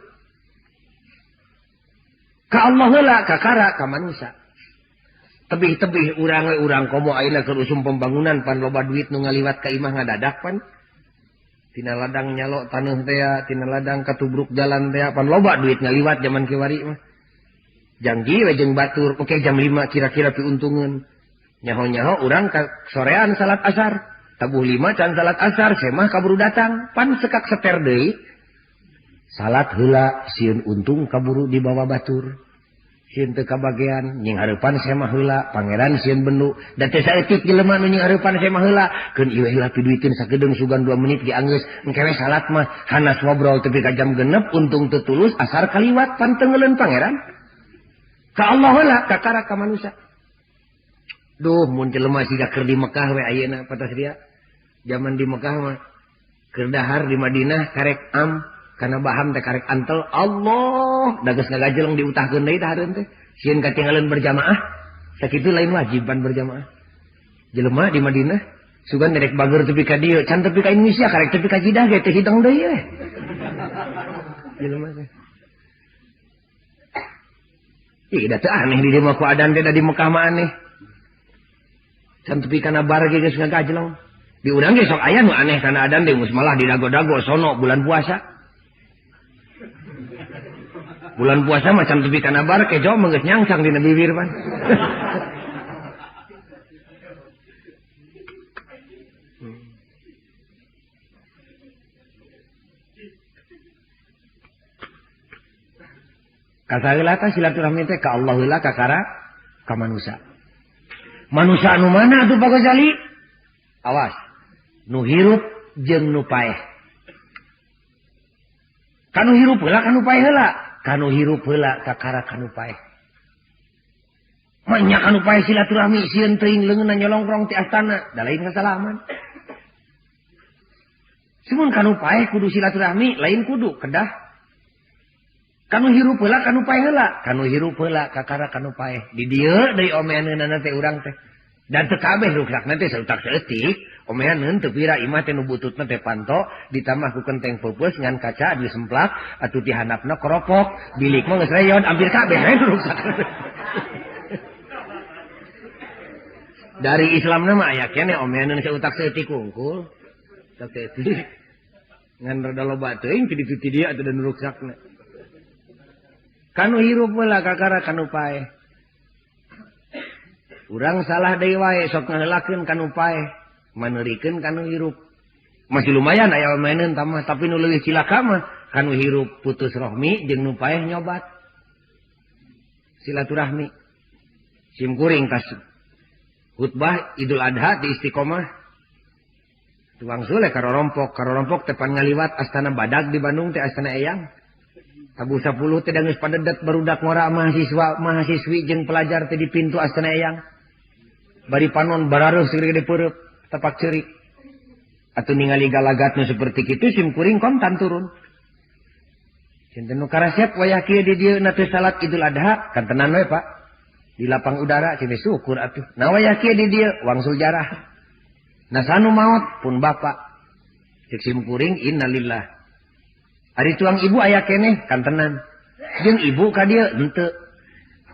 Ka Allah heula kakara ka manusia. Tebih-tebih urang we urang komo ayeuna keur usum pembangunan pan loba duit nu ngaliwat ka imah ngadadak pan. Tina ladang nyalok taneuh teh, tina ladang katubruk jalan teh pan loba duit ngaliwat zaman kiwari mah. Janji we jeung batur oke jam 5 kira-kira piuntungeun. Nyaho-nyaho urang ka sorean salat asar. Tabuh 5 can salat asar semah kaburu datang pan sekak seter deui. Salat heula sieun untung kaburu dibawa batur. Sieun teu kabagean nying hareupan semah heula pangeran sieun bendu da teu saeutik jelema nu nying hareupan semah heula keun ieu heula piduiteun sakedeung sugan 2 menit ge anggeus engke we salat mah hanas ngobrol tepi ka jam 6 untung teu tulus asar kaliwat pan teu pangeran ka Allah heula kakara ka manusia. Duh mun jelema siga keur di Mekah we ayeuna patas dia zaman di Mekah mah keur dahar di Madinah karek am kana baham teh karek antel Allah da geus ngagajeleng diutahkeun deui tah hareun teh sieun katinggalan berjamaah sakitu lain wajiban berjamaah jelema di Madinah sugan derek bager tepi ka dieu can tepi ka Indonesia karek tepi ka Jidah ge teh hidang deui we jelema teh ih da teu aneh di dieu mah ku adan teh da di Mekah mah aneh can tepi kana bar ge geus ngagajeleng di urang ge sok aya nu aneh kana adan teh geus malah didago-dago sono bulan puasa. Bulan puasa macam tepi kana bar kejo mah geus nyangsang dina bibir pan. Kasaheula tah silaturahmi teh ka Allah heula kakara ka manusa. Manusa anu mana atuh Pak Ghazali? Awas, nu hirup jeung nu paeh. Kanu hirup heula kanu paeh heula. Kanu hirup heula kakara kanu paeh. Manya kanu paeh silaturahmi sieun teuing leungeunna nyolongkrong ti astana, da lain kasalaman. Sumun kanu paeh kudu silaturahmi, lain kudu kedah. Kanu hirup heula kanu paeh heula, kanu hirup heula kakara kanu paeh. Di dieu deui omeaneunana teh urang teh. Dan teu kabeh ruksakna teh sautak saeutik, omeaneun teu pira imah teh nu bututna teh panto ditambah ku kenteng peupeus ngan kaca disemplak atuh ti handapna keropok, bilik mah geus reyon hampir kabeh we ruksakna. Dari Islamna mah aya keneh omeaneun sautak saeutik kungkul. Sautak saeutik. Ngan rada loba teuing ti ditu ti dieu atuh da nu ruksakna. Kanu hirup heula kakara kanu paeh. Urang salah deui wae sok ngaheulakeun kanu paeh, maneurikeun kanu hirup. Masih lumayan aya omeaneun tamah tapi nu leuwih cilaka mah kanu hirup putus rohmi jeung nu paeh nyobat. Silaturahmi. Sim kuring tas khutbah Idul Adha di Istiqomah. Tuang sule karorompok, karorompok teh pan ngaliwat astana badag di Bandung teh astana Eyang. Tabuh 10 teh geus padedet barudak ngora mahasiswa, mahasiswi jeung pelajar teh di pintu astana Eyang. Bari panon barareuh segede-gede peureub, tapak ceurik. Atuh ningali galagat nu seperti kitu sim kuring kontan turun. Cinten nu karasep wayah kieu di dieu na teu salat Idul Adha, kan tenan we Pak. Di lapang udara cing syukur atuh. Na wayah kieu di dieu wangsul jarah. Na sanu maot pun bapak. Cek sim kuring innalillah. Ari tuang ibu aya keneh kan tenan. Jeung ibu ka dieu henteu.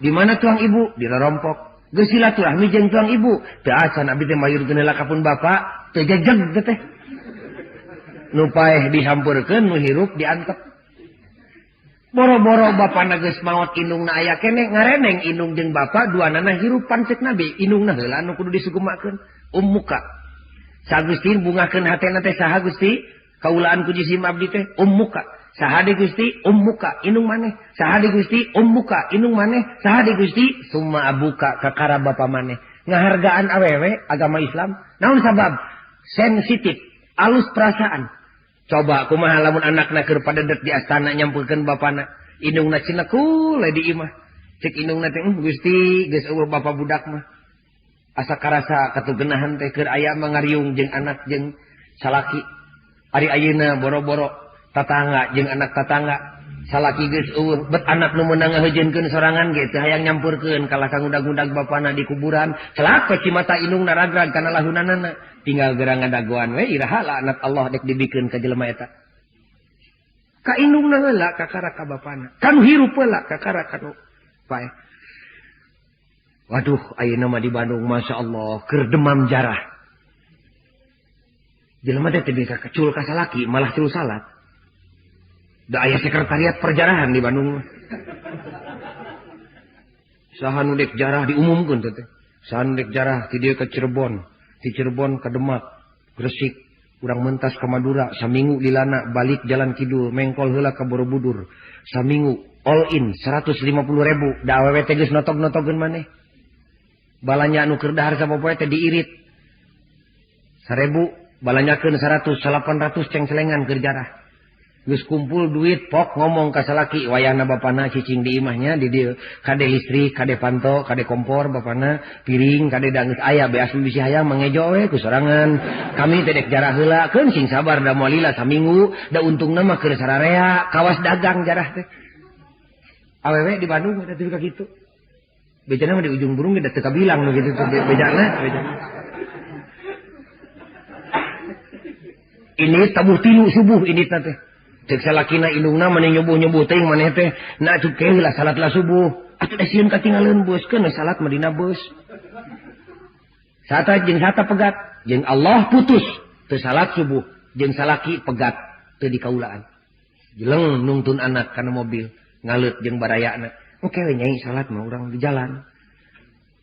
Di mana tuang ibu? Di rorompok. Geus silaturahmi jeung tuang ibu. Teu acan abdi teh mayurkeun heula ka pun bapak, teu jejeg teh. Nu paeh disampeurkeun nu hirup diantep. Boro-boro bapana geus maot indungna aya keneh ngareneng indung jeung bapa duanana hirup pan ceuk Nabi indungna heula nu kudu disugumakeun ummuka. Sa Gusti bungahkeun hatena teh saha Gusti? Kaulaan ku jisim abdi teh ummuka. Saha di Gusti ummuka indung maneh. Saha di Gusti ummuka indung maneh. Saha di Gusti summa abuka kakara bapa maneh. Ngahargaan awewe agama Islam naon sabab? Sensitif, alus perasaan. Coba kumaha lamun anakna keur padedet di astana nyampeurkeun bapana, indungna cinekul di imah. Cek indungna teh Gusti geus eueuh bapa budak mah. Asa karasa katugenahan teh keur aya mah ngariung jeung anak jeung salaki. Ari ayeuna boro-boro tatangga jeung anak tatangga salaki geus eueuh bet anak nu meunang ngahejeunkeun sorangan ge teu hayang nyampurkeun kalah ka ngudag-ngudag bapana di kuburan celak we cimata indungna ragrag kana lahunanana tinggal gerang ngadagoan we iraha laknat Allah dek dibikeun ka jelema eta ka indungna heula kakara ka bapana kanu hirup heula kakara kanu paeh. Waduh ayeuna mah di Bandung masyaallah keur demam jarah. Jelema teh teu bisa kecul ka salaki malah cul salat. Da aya sekretariat perjarahan di Bandung. Saha nu dek jarah diumumkeun teh. Saha nu dek jarah ti dieu ka Cirebon, ti Cirebon ka Demak, Gresik. Urang mentas ka Madura saminggu lilana balik jalan kidul mengkol heula ka Borobudur. Saminggu all in 150.000 da awewe teh geus notog-notogeun maneh. Balanya anu keur dahar sapopoe teh diirit. 1000 balanyakeun 100 800 cengcelengan keur jarah. Geus kumpul duit pok ngomong ka salaki wayahna bapana cicing di imahnya di dieu kade listrik kade panto kade kompor bapana piring kade da geus aya beas bisi hayang mangejo we ku sorangan kami teh dek jarah heula keun sing sabar da moal lila saminggu da untungna mah keur sararea kawas dagang jarah teh awewe di Bandung eta teh ka kitu bejana mah di ujung burung ge da teu kabilang nu kitu teh bejana bejana ini tabuh tilu subuh ini teh cek salakina indungna maneh nyubuh-nyubuh teuing maneh teh na cuk teh lah salat lah subuh atuh da sieun katingaleun beus keun salat mah dina beus sata jeung sata pegat jeung Allah putus teu salat subuh jeung salaki pegat teu dikaulaan jeleng nungtun anak kana mobil ngaleut jeung barayana oke we nyai salat mah urang di jalan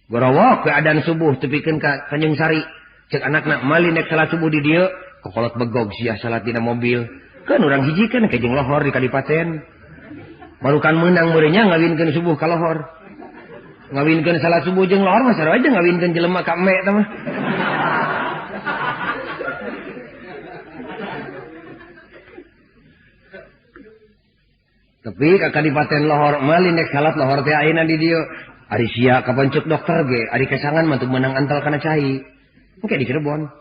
gorowok we adan subuh tepikeun ka Tanjung Sari cek anakna mali nek salat subuh di dieu kokolot begog sia salat dina mobil kan urang hijikeun ke jeung lohor di kadipaten marukan meunang meureunnya ngawinkeun subuh ka lohor ngawinkeun salat subuh jeung lohor mah sarua aja ngawinkeun jelema ka eme tah mah tapi ka kadipaten lohor mah nek salat lohor teh ayeuna di dieu ari sia kapan ceuk dokter ge ari kesangan mah teu meunang antal kana cai engke di Cirebon.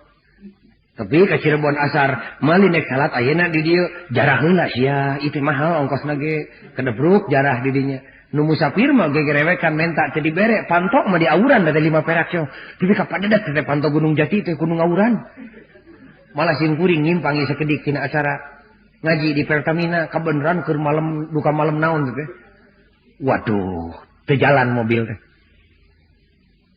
Tapi ka Cirebon asar mali nek salat ayeuna di dieu jarah heula sia itu mahal ongkosna ge kedebruk jarah di dinya nu musafir mah gegerewekan menta teu dibere pantok mah diauran da 5 perak sia tapi ka padedat teh pantok Gunung Jati teh gunung auran malah sim kuring nyimpang ieu sakedik tina acara ngaji di Pertamina kabeneran keur malam duka malam naon teh waduh teu jalan mobil teh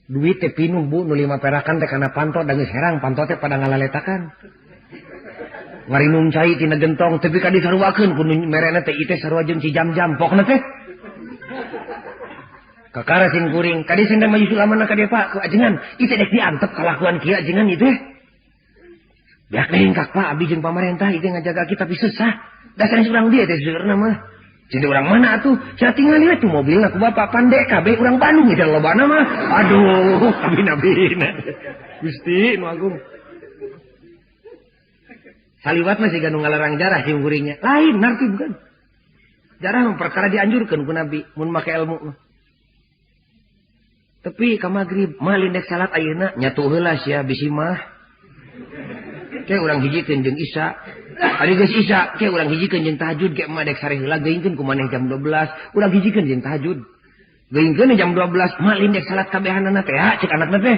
duit teh pinuh bu nu 5 perakan teh kana panto da geus herang panto teh pada ngalaletakan ngarinum cai tina gentong tapi ka disaruakeun ku nu merena teh ieu teh sarua jeung si jam-jam pokna teh kakara sing kuring kadi sing maju sulamana ka dieu Pak ku ajengan ieu teh dek diantep kalakuan kieu ajengan ieu teh beak lengkak Pak abdi jeung pamarentah ieu teh ngajaga kita tapi susah dasar urang dieu teh seueurna mah jadi orang mana atuh? Saya tinggal lihat tuh mobilna ku bapak pandek kabeh urang Bandung ieu lobana mah. Aduh, kabina-bina. Gusti nu agung. Saliwat mah siga nu ngalarang jarah si kuringnya. Lain narti bukan. Jarah mah perkara dianjurkeun ku Nabi mun make ilmu mah. Tapi ka magrib mah lindek salat ayeuna nyatu heula sia bisi mah. Ke urang hijikeun jeung Isya. Ari geus Isya, ke urang hijikeun jeung tahajud, ke emak dek sare heula geuingkeun ku maneh jam 12, urang hijikeun jeung tahajud. Geuingkeun jam 12, mak lindek salat kabehanana teh, cek anakna teh.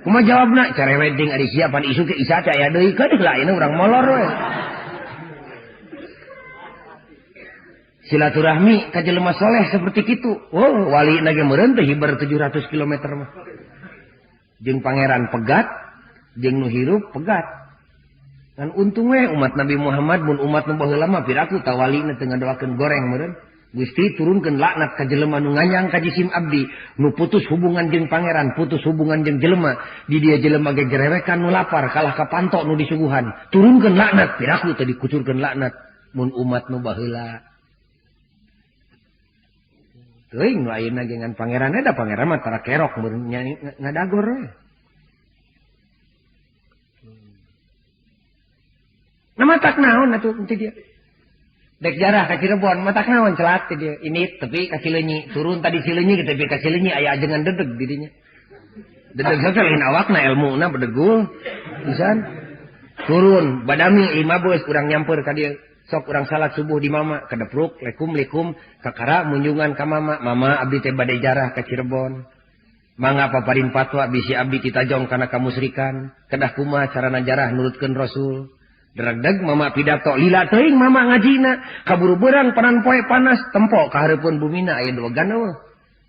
Kumaha jawabna? Cerewet deing ari sia pan isuk ke Isya teh aya deui, keun lah ayeuna urang molor we. Silaturahmi ka jelema soleh seperti kitu. Oh, wali na ge meureun teh hiber 700 km mah. Jeung pangeran pegat, jeung nu hirup pegat. Kan untung we umat Nabi Muhammad mun umat nu baheula mah piraku tawalina teu ngadoakeun goreng meureun. Gusti turunkeun laknat ka jelema nu nganyang ka jisim abdi, nu putus hubungan jeung pangeran, putus hubungan jeung jelema, di dia jelema ge gerewekan nu lapar kalah ka panto nu disuguhan. Turunkeun laknat piraku teu dikucurkeun laknat mun umat nu baheula. Teuing nu ayeuna ge ngan pangeran da pangeran mah tara kerok meureun ngadagor we. Nah matak naon atuh teh dia. Dek jarah ka Cirebon matak naon celat teh dia. Ini tepi ka Cileunyi, turun tadi Cileunyi tepi ka Cileunyi aya ajengan dedeg di dinya. Dedeg saja lain awakna elmuna bedegul pisan. Turun badami 5 beus urang nyamper ka dieu. Sok urang salat subuh di mama kadepruk lekum-lekum kakara munjungan ka mama. Mama abdi teh bade jarah ka Cirebon. Mangga paparin fatwa bisi abdi titajong kana kamusrikan. Kedah kumaha carana jarah nurutkeun Rasul. Dragdag mama pidato lila teuing mama ngajina kaburu beurang panan poe panas tempo ka hareupeun bumina aya duegan eueuh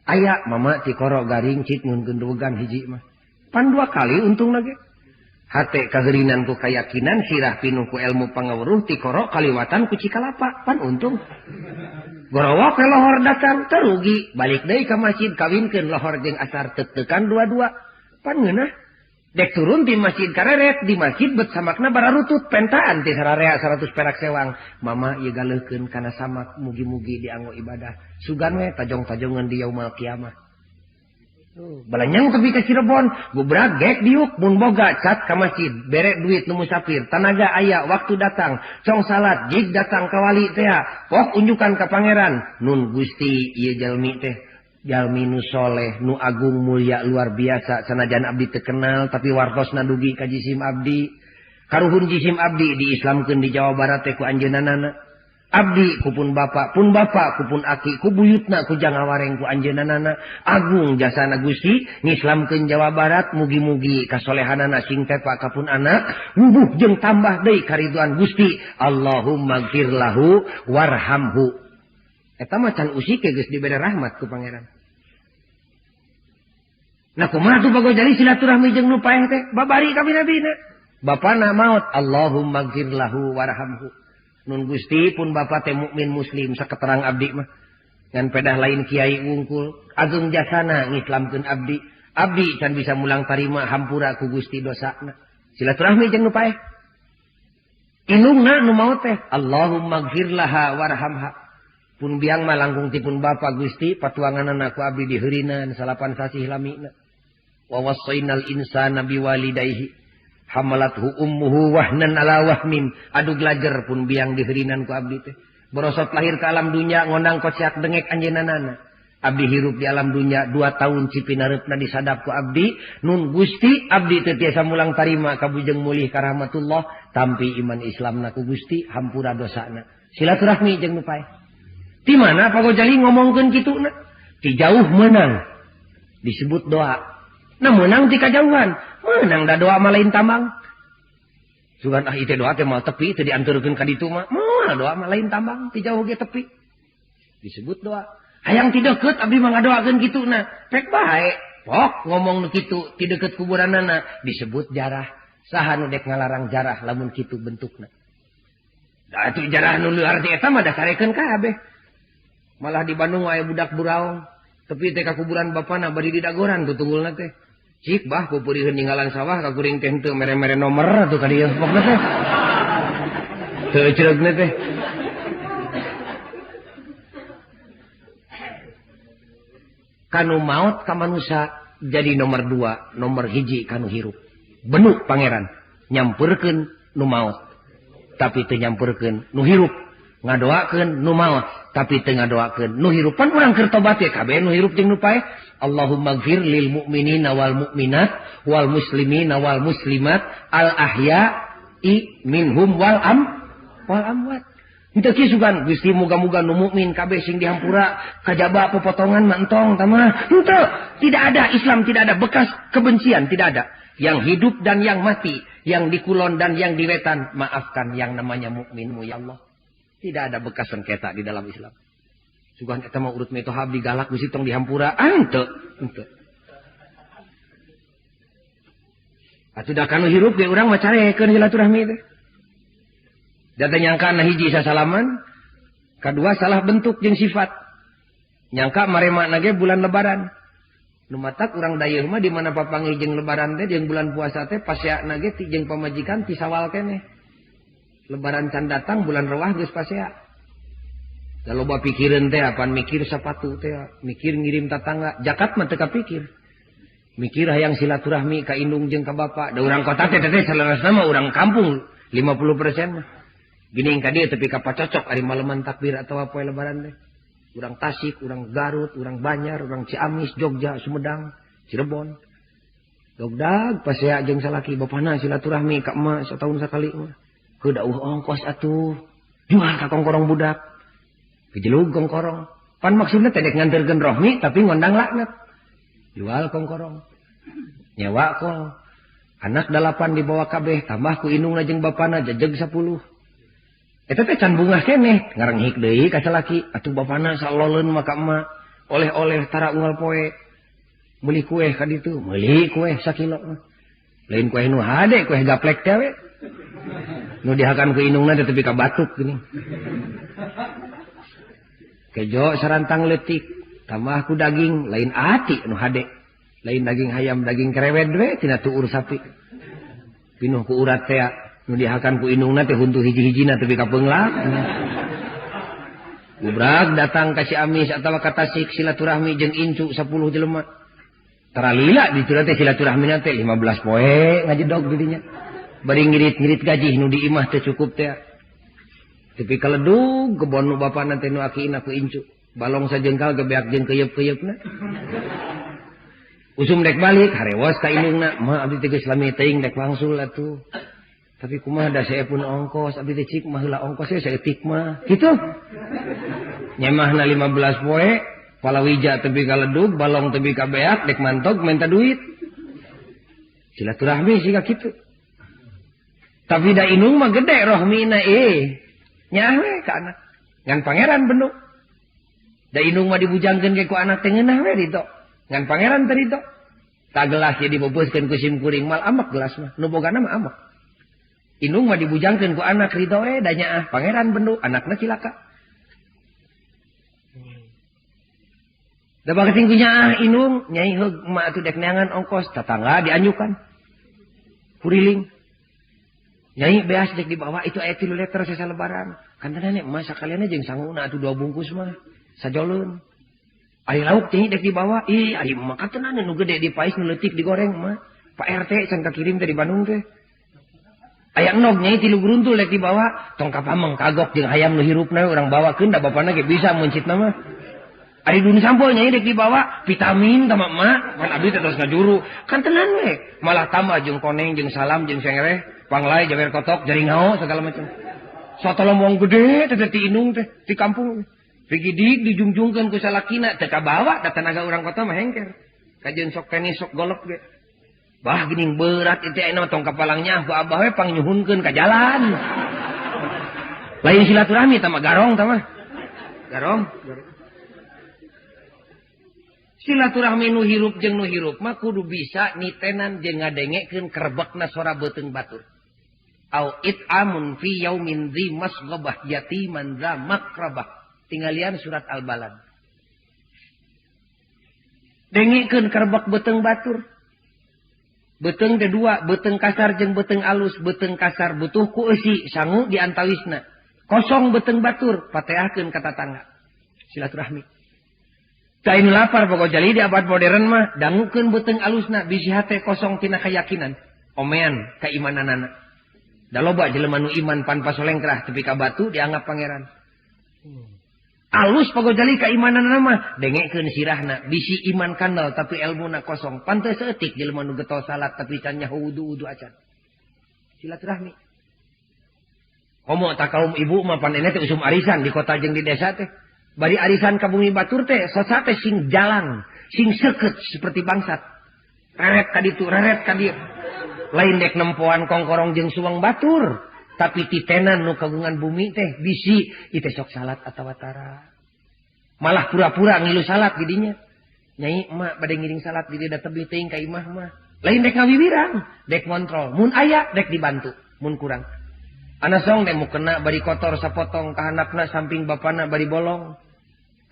aya mama cikoro garing cik nyunkeun duegan hiji mah pan 2 kali untungna ge hate kaheurinan ku kayakinan sirah pinuh ku ilmu pangaweruh tikoro kaliwatan ku cikalapa pan untung gorowok we lohor datang terugi balik deui ka masjid kawinkeun lohor jeung asar teuk-teukan dua-dua pan ngeunah. Dek turun di masjid kareret di masjid bet samakna bararutut pentaan ti sararea 100 perak sewang. Mama ieu galeuhkeun kana samak mugi-mugi dianggo ibadah. Sugan we tajong-tajongan di yaumul kiamah. Balanyang tepi ka Cirebon, gubrak gek diuk mun boga cat ka masjid, bere duit nu musafir, tanaga aya waktu datang, cong salat jig datang ka wali teh, pok unjukan ka pangeran, nun Gusti ieu jalmi teh. Jalmi nu soleh, nu agung mulia luar biasa, sanajan abdi terkenal tapi wartosna dugi ka jisim abdi. Karuhun jisim abdi diislamkeun di Jawa Barat teh ku anjeunna. Abdi ku pun bapak ku pun aki, ku buyutna ku jangawareng ku anjeunna. Agung jasana Gusti ngislamkeun Jawa Barat, mugi-mugi kasolehanana sing tepa ka pun anak, wubuh jeung tambah deui kariduan Gusti. Allahumma gfir lahu warhamhu. Eta mah can usike geus dibere rahmat ku pangeran. Nah kumaha tuh Pak Gojali silaturahmi jeung nu paeh teh babari kabina-bina. Bapana maot Allahumma gfir lahu warhamhu. Nun Gusti pun bapa teh mukmin muslim saketerang abdi mah. Ngan pedah lain kiai wungkul, agung jasana ngislamkeun abdi. Abdi can bisa mulang tarima hampura ku Gusti dosana. Silaturahmi jeung nu paeh. Indungna nu maot teh Allahumma gfir laha warhamha. Pun biang mah langkung ti pun bapa Gusti patuanganana ku abdi diheurinan 8 sasih lamina. Wa wassaynal insana biwalidayhi hamalathu ummuhu wahnan ala wahnin. Aduh glajer pun biang diheurinan ku abdi teh. Borosot lahir ke alam dunya ngondang kociak dengek anjeunana. Abdi hirup di alam dunya 2 tahun cipinareupna disadap ku abdi. Nun Gusti abdi teu tiasa mulang tarima ka bujeng mulih ka rahmatullah tampi iman Islamna ku Gusti hampura dosana. Silaturahmi jeung nu paeh. Di mana Pak Gojali ngomongkeun kituna? Ti jauh menang. Disebut doa. Nah menang ti kajauhan. Menang da doa mah lain tambang. Sugan ah ieu doa teh moal tepi teu dianturkeun ka ditu mah. Moal doa mah lain tambang ti jauh ge tepi. Disebut doa. Hayang ti deukeut abdi mah ngadoakeun kituna. Pek bae. Pok ngomong nu kitu ti deukeut kuburanana disebut jarah. Saha nu dek ngalarang jarah lamun kitu bentukna. Da atuh jarah nu leuar ti eta mah dasarekeun kabeh. Malah di Bandung aya budak buraung tepi teh ka kuburan bapana bari didagoran tuh tunggulna teh. Cik bah pupuriheun ninggalan sawah ka kuring teh henteu mere-mere nomor atuh ka dieu pokna teh. Teu eceugna teh. Kanu maot ka manusa jadi nomor 2, nomor 1 kanu hirup. Benuk pangeran nyamperkeun nu maot tapi teu nyamperkeun nu hirup. Ngadoakeun nu maot tapi teu ngadoakeun nu hirup. Pan urang keur tobat ye kabeh nu hirup jeung nu paeh. Allahumma gfir lil mu'minina wal mu'minat wal muslimina wal muslimat al ahya'i minhum wal am wal amwat. Henteu kieu sugan Gusti muga-muga nu mukmin kabeh sing dihampura kajaba popotongan mah entong tah mah. Henteu, tidak ada Islam, tidak ada bekas kebencian, tidak ada. Yang hidup dan yang mati, yang di kulon dan yang di wetan, maafkan yang namanya mukminmu ya Allah. Tidak ada bekas sengketa di dalam Islam. Sugan eta mah urut mitoha abdi galak Gusti tong dihampura. Ah, henteu, henteu. Atuh da kanu hirup ge urang mah carekeun silaturahmi teh. Da teh nyangka na hiji sasalaman, kadua salah bentuk jeung sifat. Nyangka marema na ge bulan lebaran. Nu matak urang dayeuh mah di mana papanggih jeung lebaran teh jeung bulan puasa teh paseana ge ti jeung pamajikan ti sawal keneh. Lebaran can datang bulan rewah geus pasea. Da loba pikireun teh apan mikir sapatu teh, mikir ngirim tatangga, jakat mah teu kapikir. Mikir hayang silaturahmi ka indung jeung ka bapa. Da urang kota teh teh saleresna mah urang kampung 50% mah. Geuning ka dieu tepi ka pacocok ari maleman takbir atawa poe lebaran teh. Urang Tasik, urang Garut, urang Banjar, urang Ciamis, Jogja, Sumedang, Cirebon. Dogdag pasea jeung salaki bapana silaturahmi ka emak sataun sakali mah. Heuh dauh ongkos atuh. Jual ka kongkorong budak. Gejelug kongkorong. Pan maksudna teh dek nganterkeun rohmi tapi ngondang laknat. Jual kongkorong. Nyewa kol. Anak 8 dibawa kabeh tambah ku indungna jeung bapana jejeg 10. Eta teh can bungah keneh, ngarenghik deui ka salaki. Atuh bapana saloleun mah ka emak. Oleh-oleh tara unggal poe. Meuli kueh ka ditu, meuli kueh sakilo mah. Lain kueh nu hade, kueh gaplek teh we. Nu dihakan ku indungna teh tepi ka batuk geuning. Kejo sarantang leutik, tambah ku daging, lain ati nu hade. Lain daging hayam daging kerewed we tina tuur sapi. Pinuh ku urat teh nu dihakan ku indungna teh huntu hiji-hijina tepi ka peunglak. Gubrak datang ka Ciamis atawa ka Tasik silaturahmi jeung incu 10 jelema. Taralila ditu teh silaturahmina teh 15 poe ngajedog di dinya. Bari ngirit-ngirit gaji nu di imah teh cukup teh. Tepi kaledug kebon nu bapana teh nu akiina ku incu. Balong sajengkal gebeak jeung keuyeup-keuyeup-na. Usum dek balik harewos ka indungna, mah abdi teh geus lami teuing dek wangsul atuh. Tapi kumaha da saepun ongkos, abdi teh cik mah heula ongkos we saeutik mah. Kitu. Nyemahna 15 poe, palawija tepi kaledug, balong tepi ka beak dek mantog minta duit. Silaturahmi siga kitu. Tapi da indung mah gede rohmina nyaah we ka anak. Ngan pangeran benuk. Da indung mah dibujangkeun ge ku anak teh ngeunah we ditu. Ngan pangeran teh ditu. Ta gelas ye dibebeuskeun ku sim kuring mal amek gelas mah. Nu bogana mah amek. Indung mah dibujangkeun ku anak ridho we da nyaah pangeran benuk anakna cilaka. Da bageting ku nyaah indung nyai heug emak atuh dek neangan ongkos tatangga dianyukan. Kuriling. Nyai beas dek dibawa itu aya 3 liter sesa lebaran. Kan nenek emak sakalian jeung sanguna atuh 2 bungkus mah sajoleun. Ari lauk teh dek dibawa, ih ari emak katelan nu gede dipais nu leutik digoreng mah. Pak RT can kakirim teh di Bandung teh. Aya enog nyai 3 geruntul dek dibawa, tong ka pameng kagok jeung hayam nu hirupna urang bawakeun da bapana ge bisa meuncitna mah. Ari dun sampol nyai dek dibawa, vitamin tah emak, pan abdi teh terus ngajuru. Kan tenan we, malah tambah jeung koneng jeung salam jeung sengereh, panglai jawer kotok, jaring hao segala macam. Soto lombong gede teh ti indung teh di kampung. Pigidik dijungjungkeun ku salakina teu kabawa da tenaga urang kota mah hengker. Kajeun sok tenis sok golok ge. Bah geuning berat itu ayeuna tong kapalangnya ku abah we pangnyuhunkeun ka jalan. Lain silaturahmi tah mah garong tah mah. Garong. Silaturahmi nu hirup jeung nu hirup mah kudu bisa nitenan jeung ngadengekeun kerebekna sora beuteung batur. Au it'amun fi yaumin dzi masghabah yatiman dza makrabah. Tinggalian surat Al-Balad. Dengekeun kerebek beuteung batur. Beuteung teh dua, beuteung kasar jeung beuteung alus. Beuteung kasar butuh ku eusi sangu di antawisna. Kosong beuteung batur, pateahkeun ka tatangga. Silaturahmi. Da anu lapar pokok jali di abad modern mah dangukeun beuteung alusna bisi hate kosong tina keyakinan, omean keimananana. Da loba jelema nu iman pan pasolengkrah tepi ka batu dianggap pangeran. Alus pagojali keimananana mah dengekeun sirahna bisi iman kandal tapi elmuna kosong. Pantes saeutik jelema nu getol salat tapi can nyaho wudu-wudu acan. Silaturahmi. Komo ta kaum ibu mah panene teh usum arisan di kota jeung di desa teh. Bari arisan ka bumi batur teh sasa teh sing jalang, sing seukeut seperti bangsat. Reret ka ditu, reret ka dieu. Lain dek nempoan kongkorong jeung suwang batur, tapi titenan nu kagungan bumi teh bisi ieu teh sok salat atawa tara. Malah pura-pura ngilu salat di dinya. Nyai emak bade ngiring salat di dieu da tebih teuing ka imah mah. Lain dek ngawiwirang, dek ngontrol. Mun aya dek dibantu, mun kurang. Ana song dek mukena bari kotor sapotong ka handapna samping bapana bari bolong.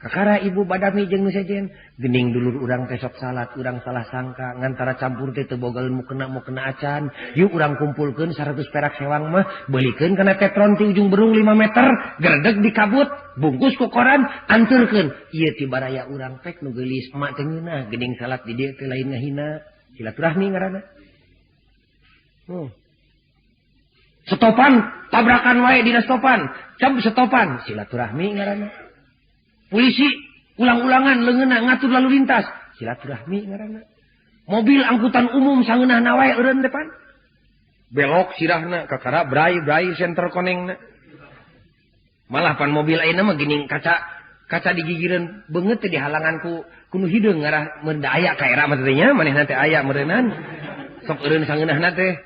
Kakara ibu badami jeung nu sejen, geuning dulur urang teh sok salat, urang salah sangka ngantara campur teh teu boga mukena acan. Yuk urang kumpulkeun 100 perak sewang mah, beulikeun kana tetron ti ujung berung 5 meter, gerdeg dikabut, bungkus ku koran, anturkeun. Ieu ti baraya urang pek nu geulis emak teh ngeunah, geuning salat di dieu teh lain ngahina. Silaturahmi ngaranna. Setopan, tabrakan wae dina stopan, cab setopan, silaturahmi ngaranna. Polisi ulang-ulangan leungeunna ngatur lalu lintas, silaturahmi ngaranna. Mobil angkutan umum sangeunahna wae eureun depan. Belok sirahna kakara brai-brai center konengna. Malah pan mobil ayeuna mah geuning kaca digigireun beungeut teh dihalangan ku nu hideung ngarah mun da aya ka era mah teh nya manehna teh aya meureunnan. Sok eureun sangeunahna teh.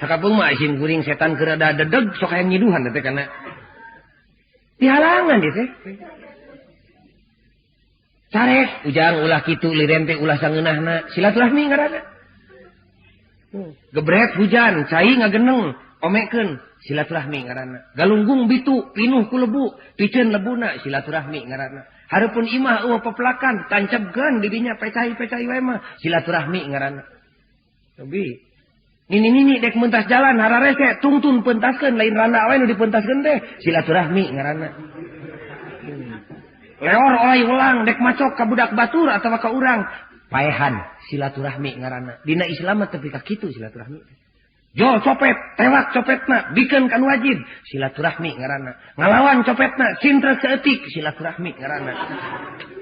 Sakapeung mah isim kuring setan keur rada dedeg sok hayang nyiduhan teh kana dihalangan ieu teh. Carek ujang ulah kitu liren teh ulah sangeunahna silaturahmi ngaranna. Gebret hujan cai ngageneng omekeun silaturahmi ngaranna. Galunggung bitu pinuh ku lebu, piceun lebuna, silaturahmi ngaranna. Hareupeun imah eueuh pepelakan, tancebkeun di dinya pecai-pecai wae mah, silaturahmi ngaranna. Tapi nini-nini dek mentas jalan hararese tungtun pentaskeun, lain randa wae nu dipentaskeun teh, silaturahmi ngaranna. Leor oleh ulang dek macok ka budak batur atawa ka urang, paehan, silaturahmi ngaranna. Dina Islam mah tepi ka kitu silaturahmi. Jol copet, tewak copetna, bikeun kan wajib, silaturahmi ngaranna. Ngalawan copetna, sintrek saeutik, silaturahmi ngaranna.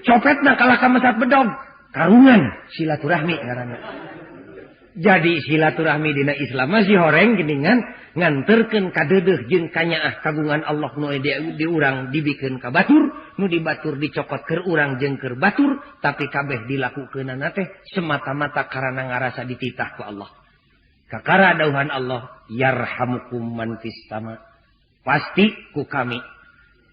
Copetna kalah ka mesat bedog, karungan, silaturahmi ngaranna. Jadi silaturahmi dina Islam masih horeng geningan nganterkeun kadeudeuh jeung kanyaah kagungan Allah nu di urang dibikeun ka batur, nu di batur dicokot keur urang jeung keur batur, tapi kabeh dilakukeunana teh semata-mata karana ngarasa dititah ku Allah. Kakara dauhan Allah, yarhamukum man fis sama. Pasti ku kami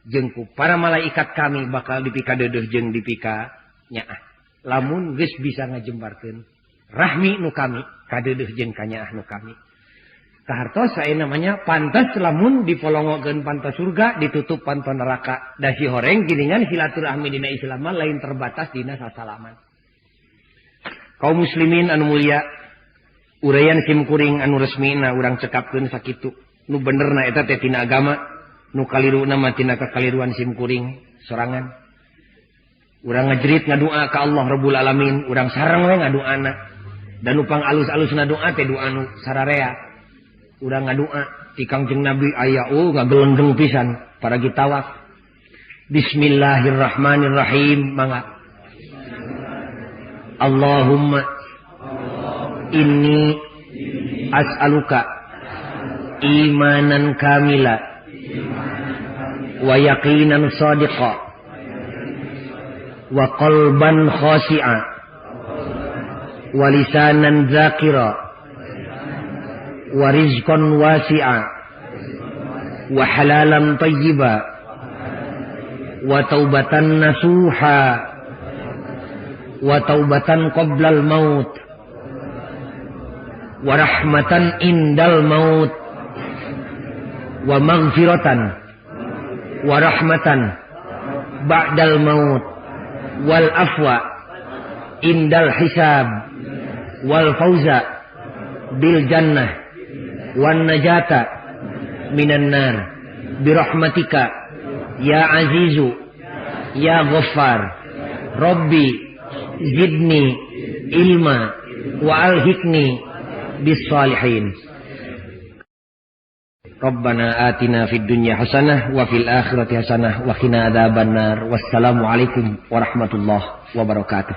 jeung ku para malaikat kami bakal dipikadeudeuh jeung dipika nyaah. Lamun geus bisa ngajembarkeun rahmi nu kami, kadeudeuh jeung kanyaah nu kami. Kahartos saya namanya pantas lamun dipolongokeun panto surga, ditutup panto neraka. Da si horeng giningan silaturahmi dina Islam mah lain terbatas dina sasalaman. Kaum muslimin anu mulia, uraian sim kuring anu resmina urang cekapkeun sakitu. Nu benerna eta teh tina agama, nu kaliruna mah tina kakaliruan sim kuring sorangan. Urang ngajerit ngadua ka Allah Rabbul Alamin, urang sareng we ngaduana. Dan upang alus-alus doa teh doa nu sararea. Urang ngadua ti Kangjeng Nabi aya oh ngagelenggeng pisan para tawaf. Bismillahirrahmanirrahim, mangga. Allahumma inni as'aluka imanan kamila wa yaqinan sadiqa wa qalban khashi'a wa lisanan dzakira wa rizqan wasi'a wa halalan tayyiba wa taubatan nasuha wa taubatan qoblal maut wa rahmatan indal maut wa maghfiratan wa rahmatan ba'dal maut wal afwa indal hisab wal fauza bil jannah wan najata minan nar birahmatika ya azizu ya ghaffar. Rabbi zidni ilma wa alhiqni bis salihin. Rabbana atina fid dunya hasanah wa fil akhirati hasanah wa qina adzabannar. Wassalamualaikum warahmatullahi wabarakatuh.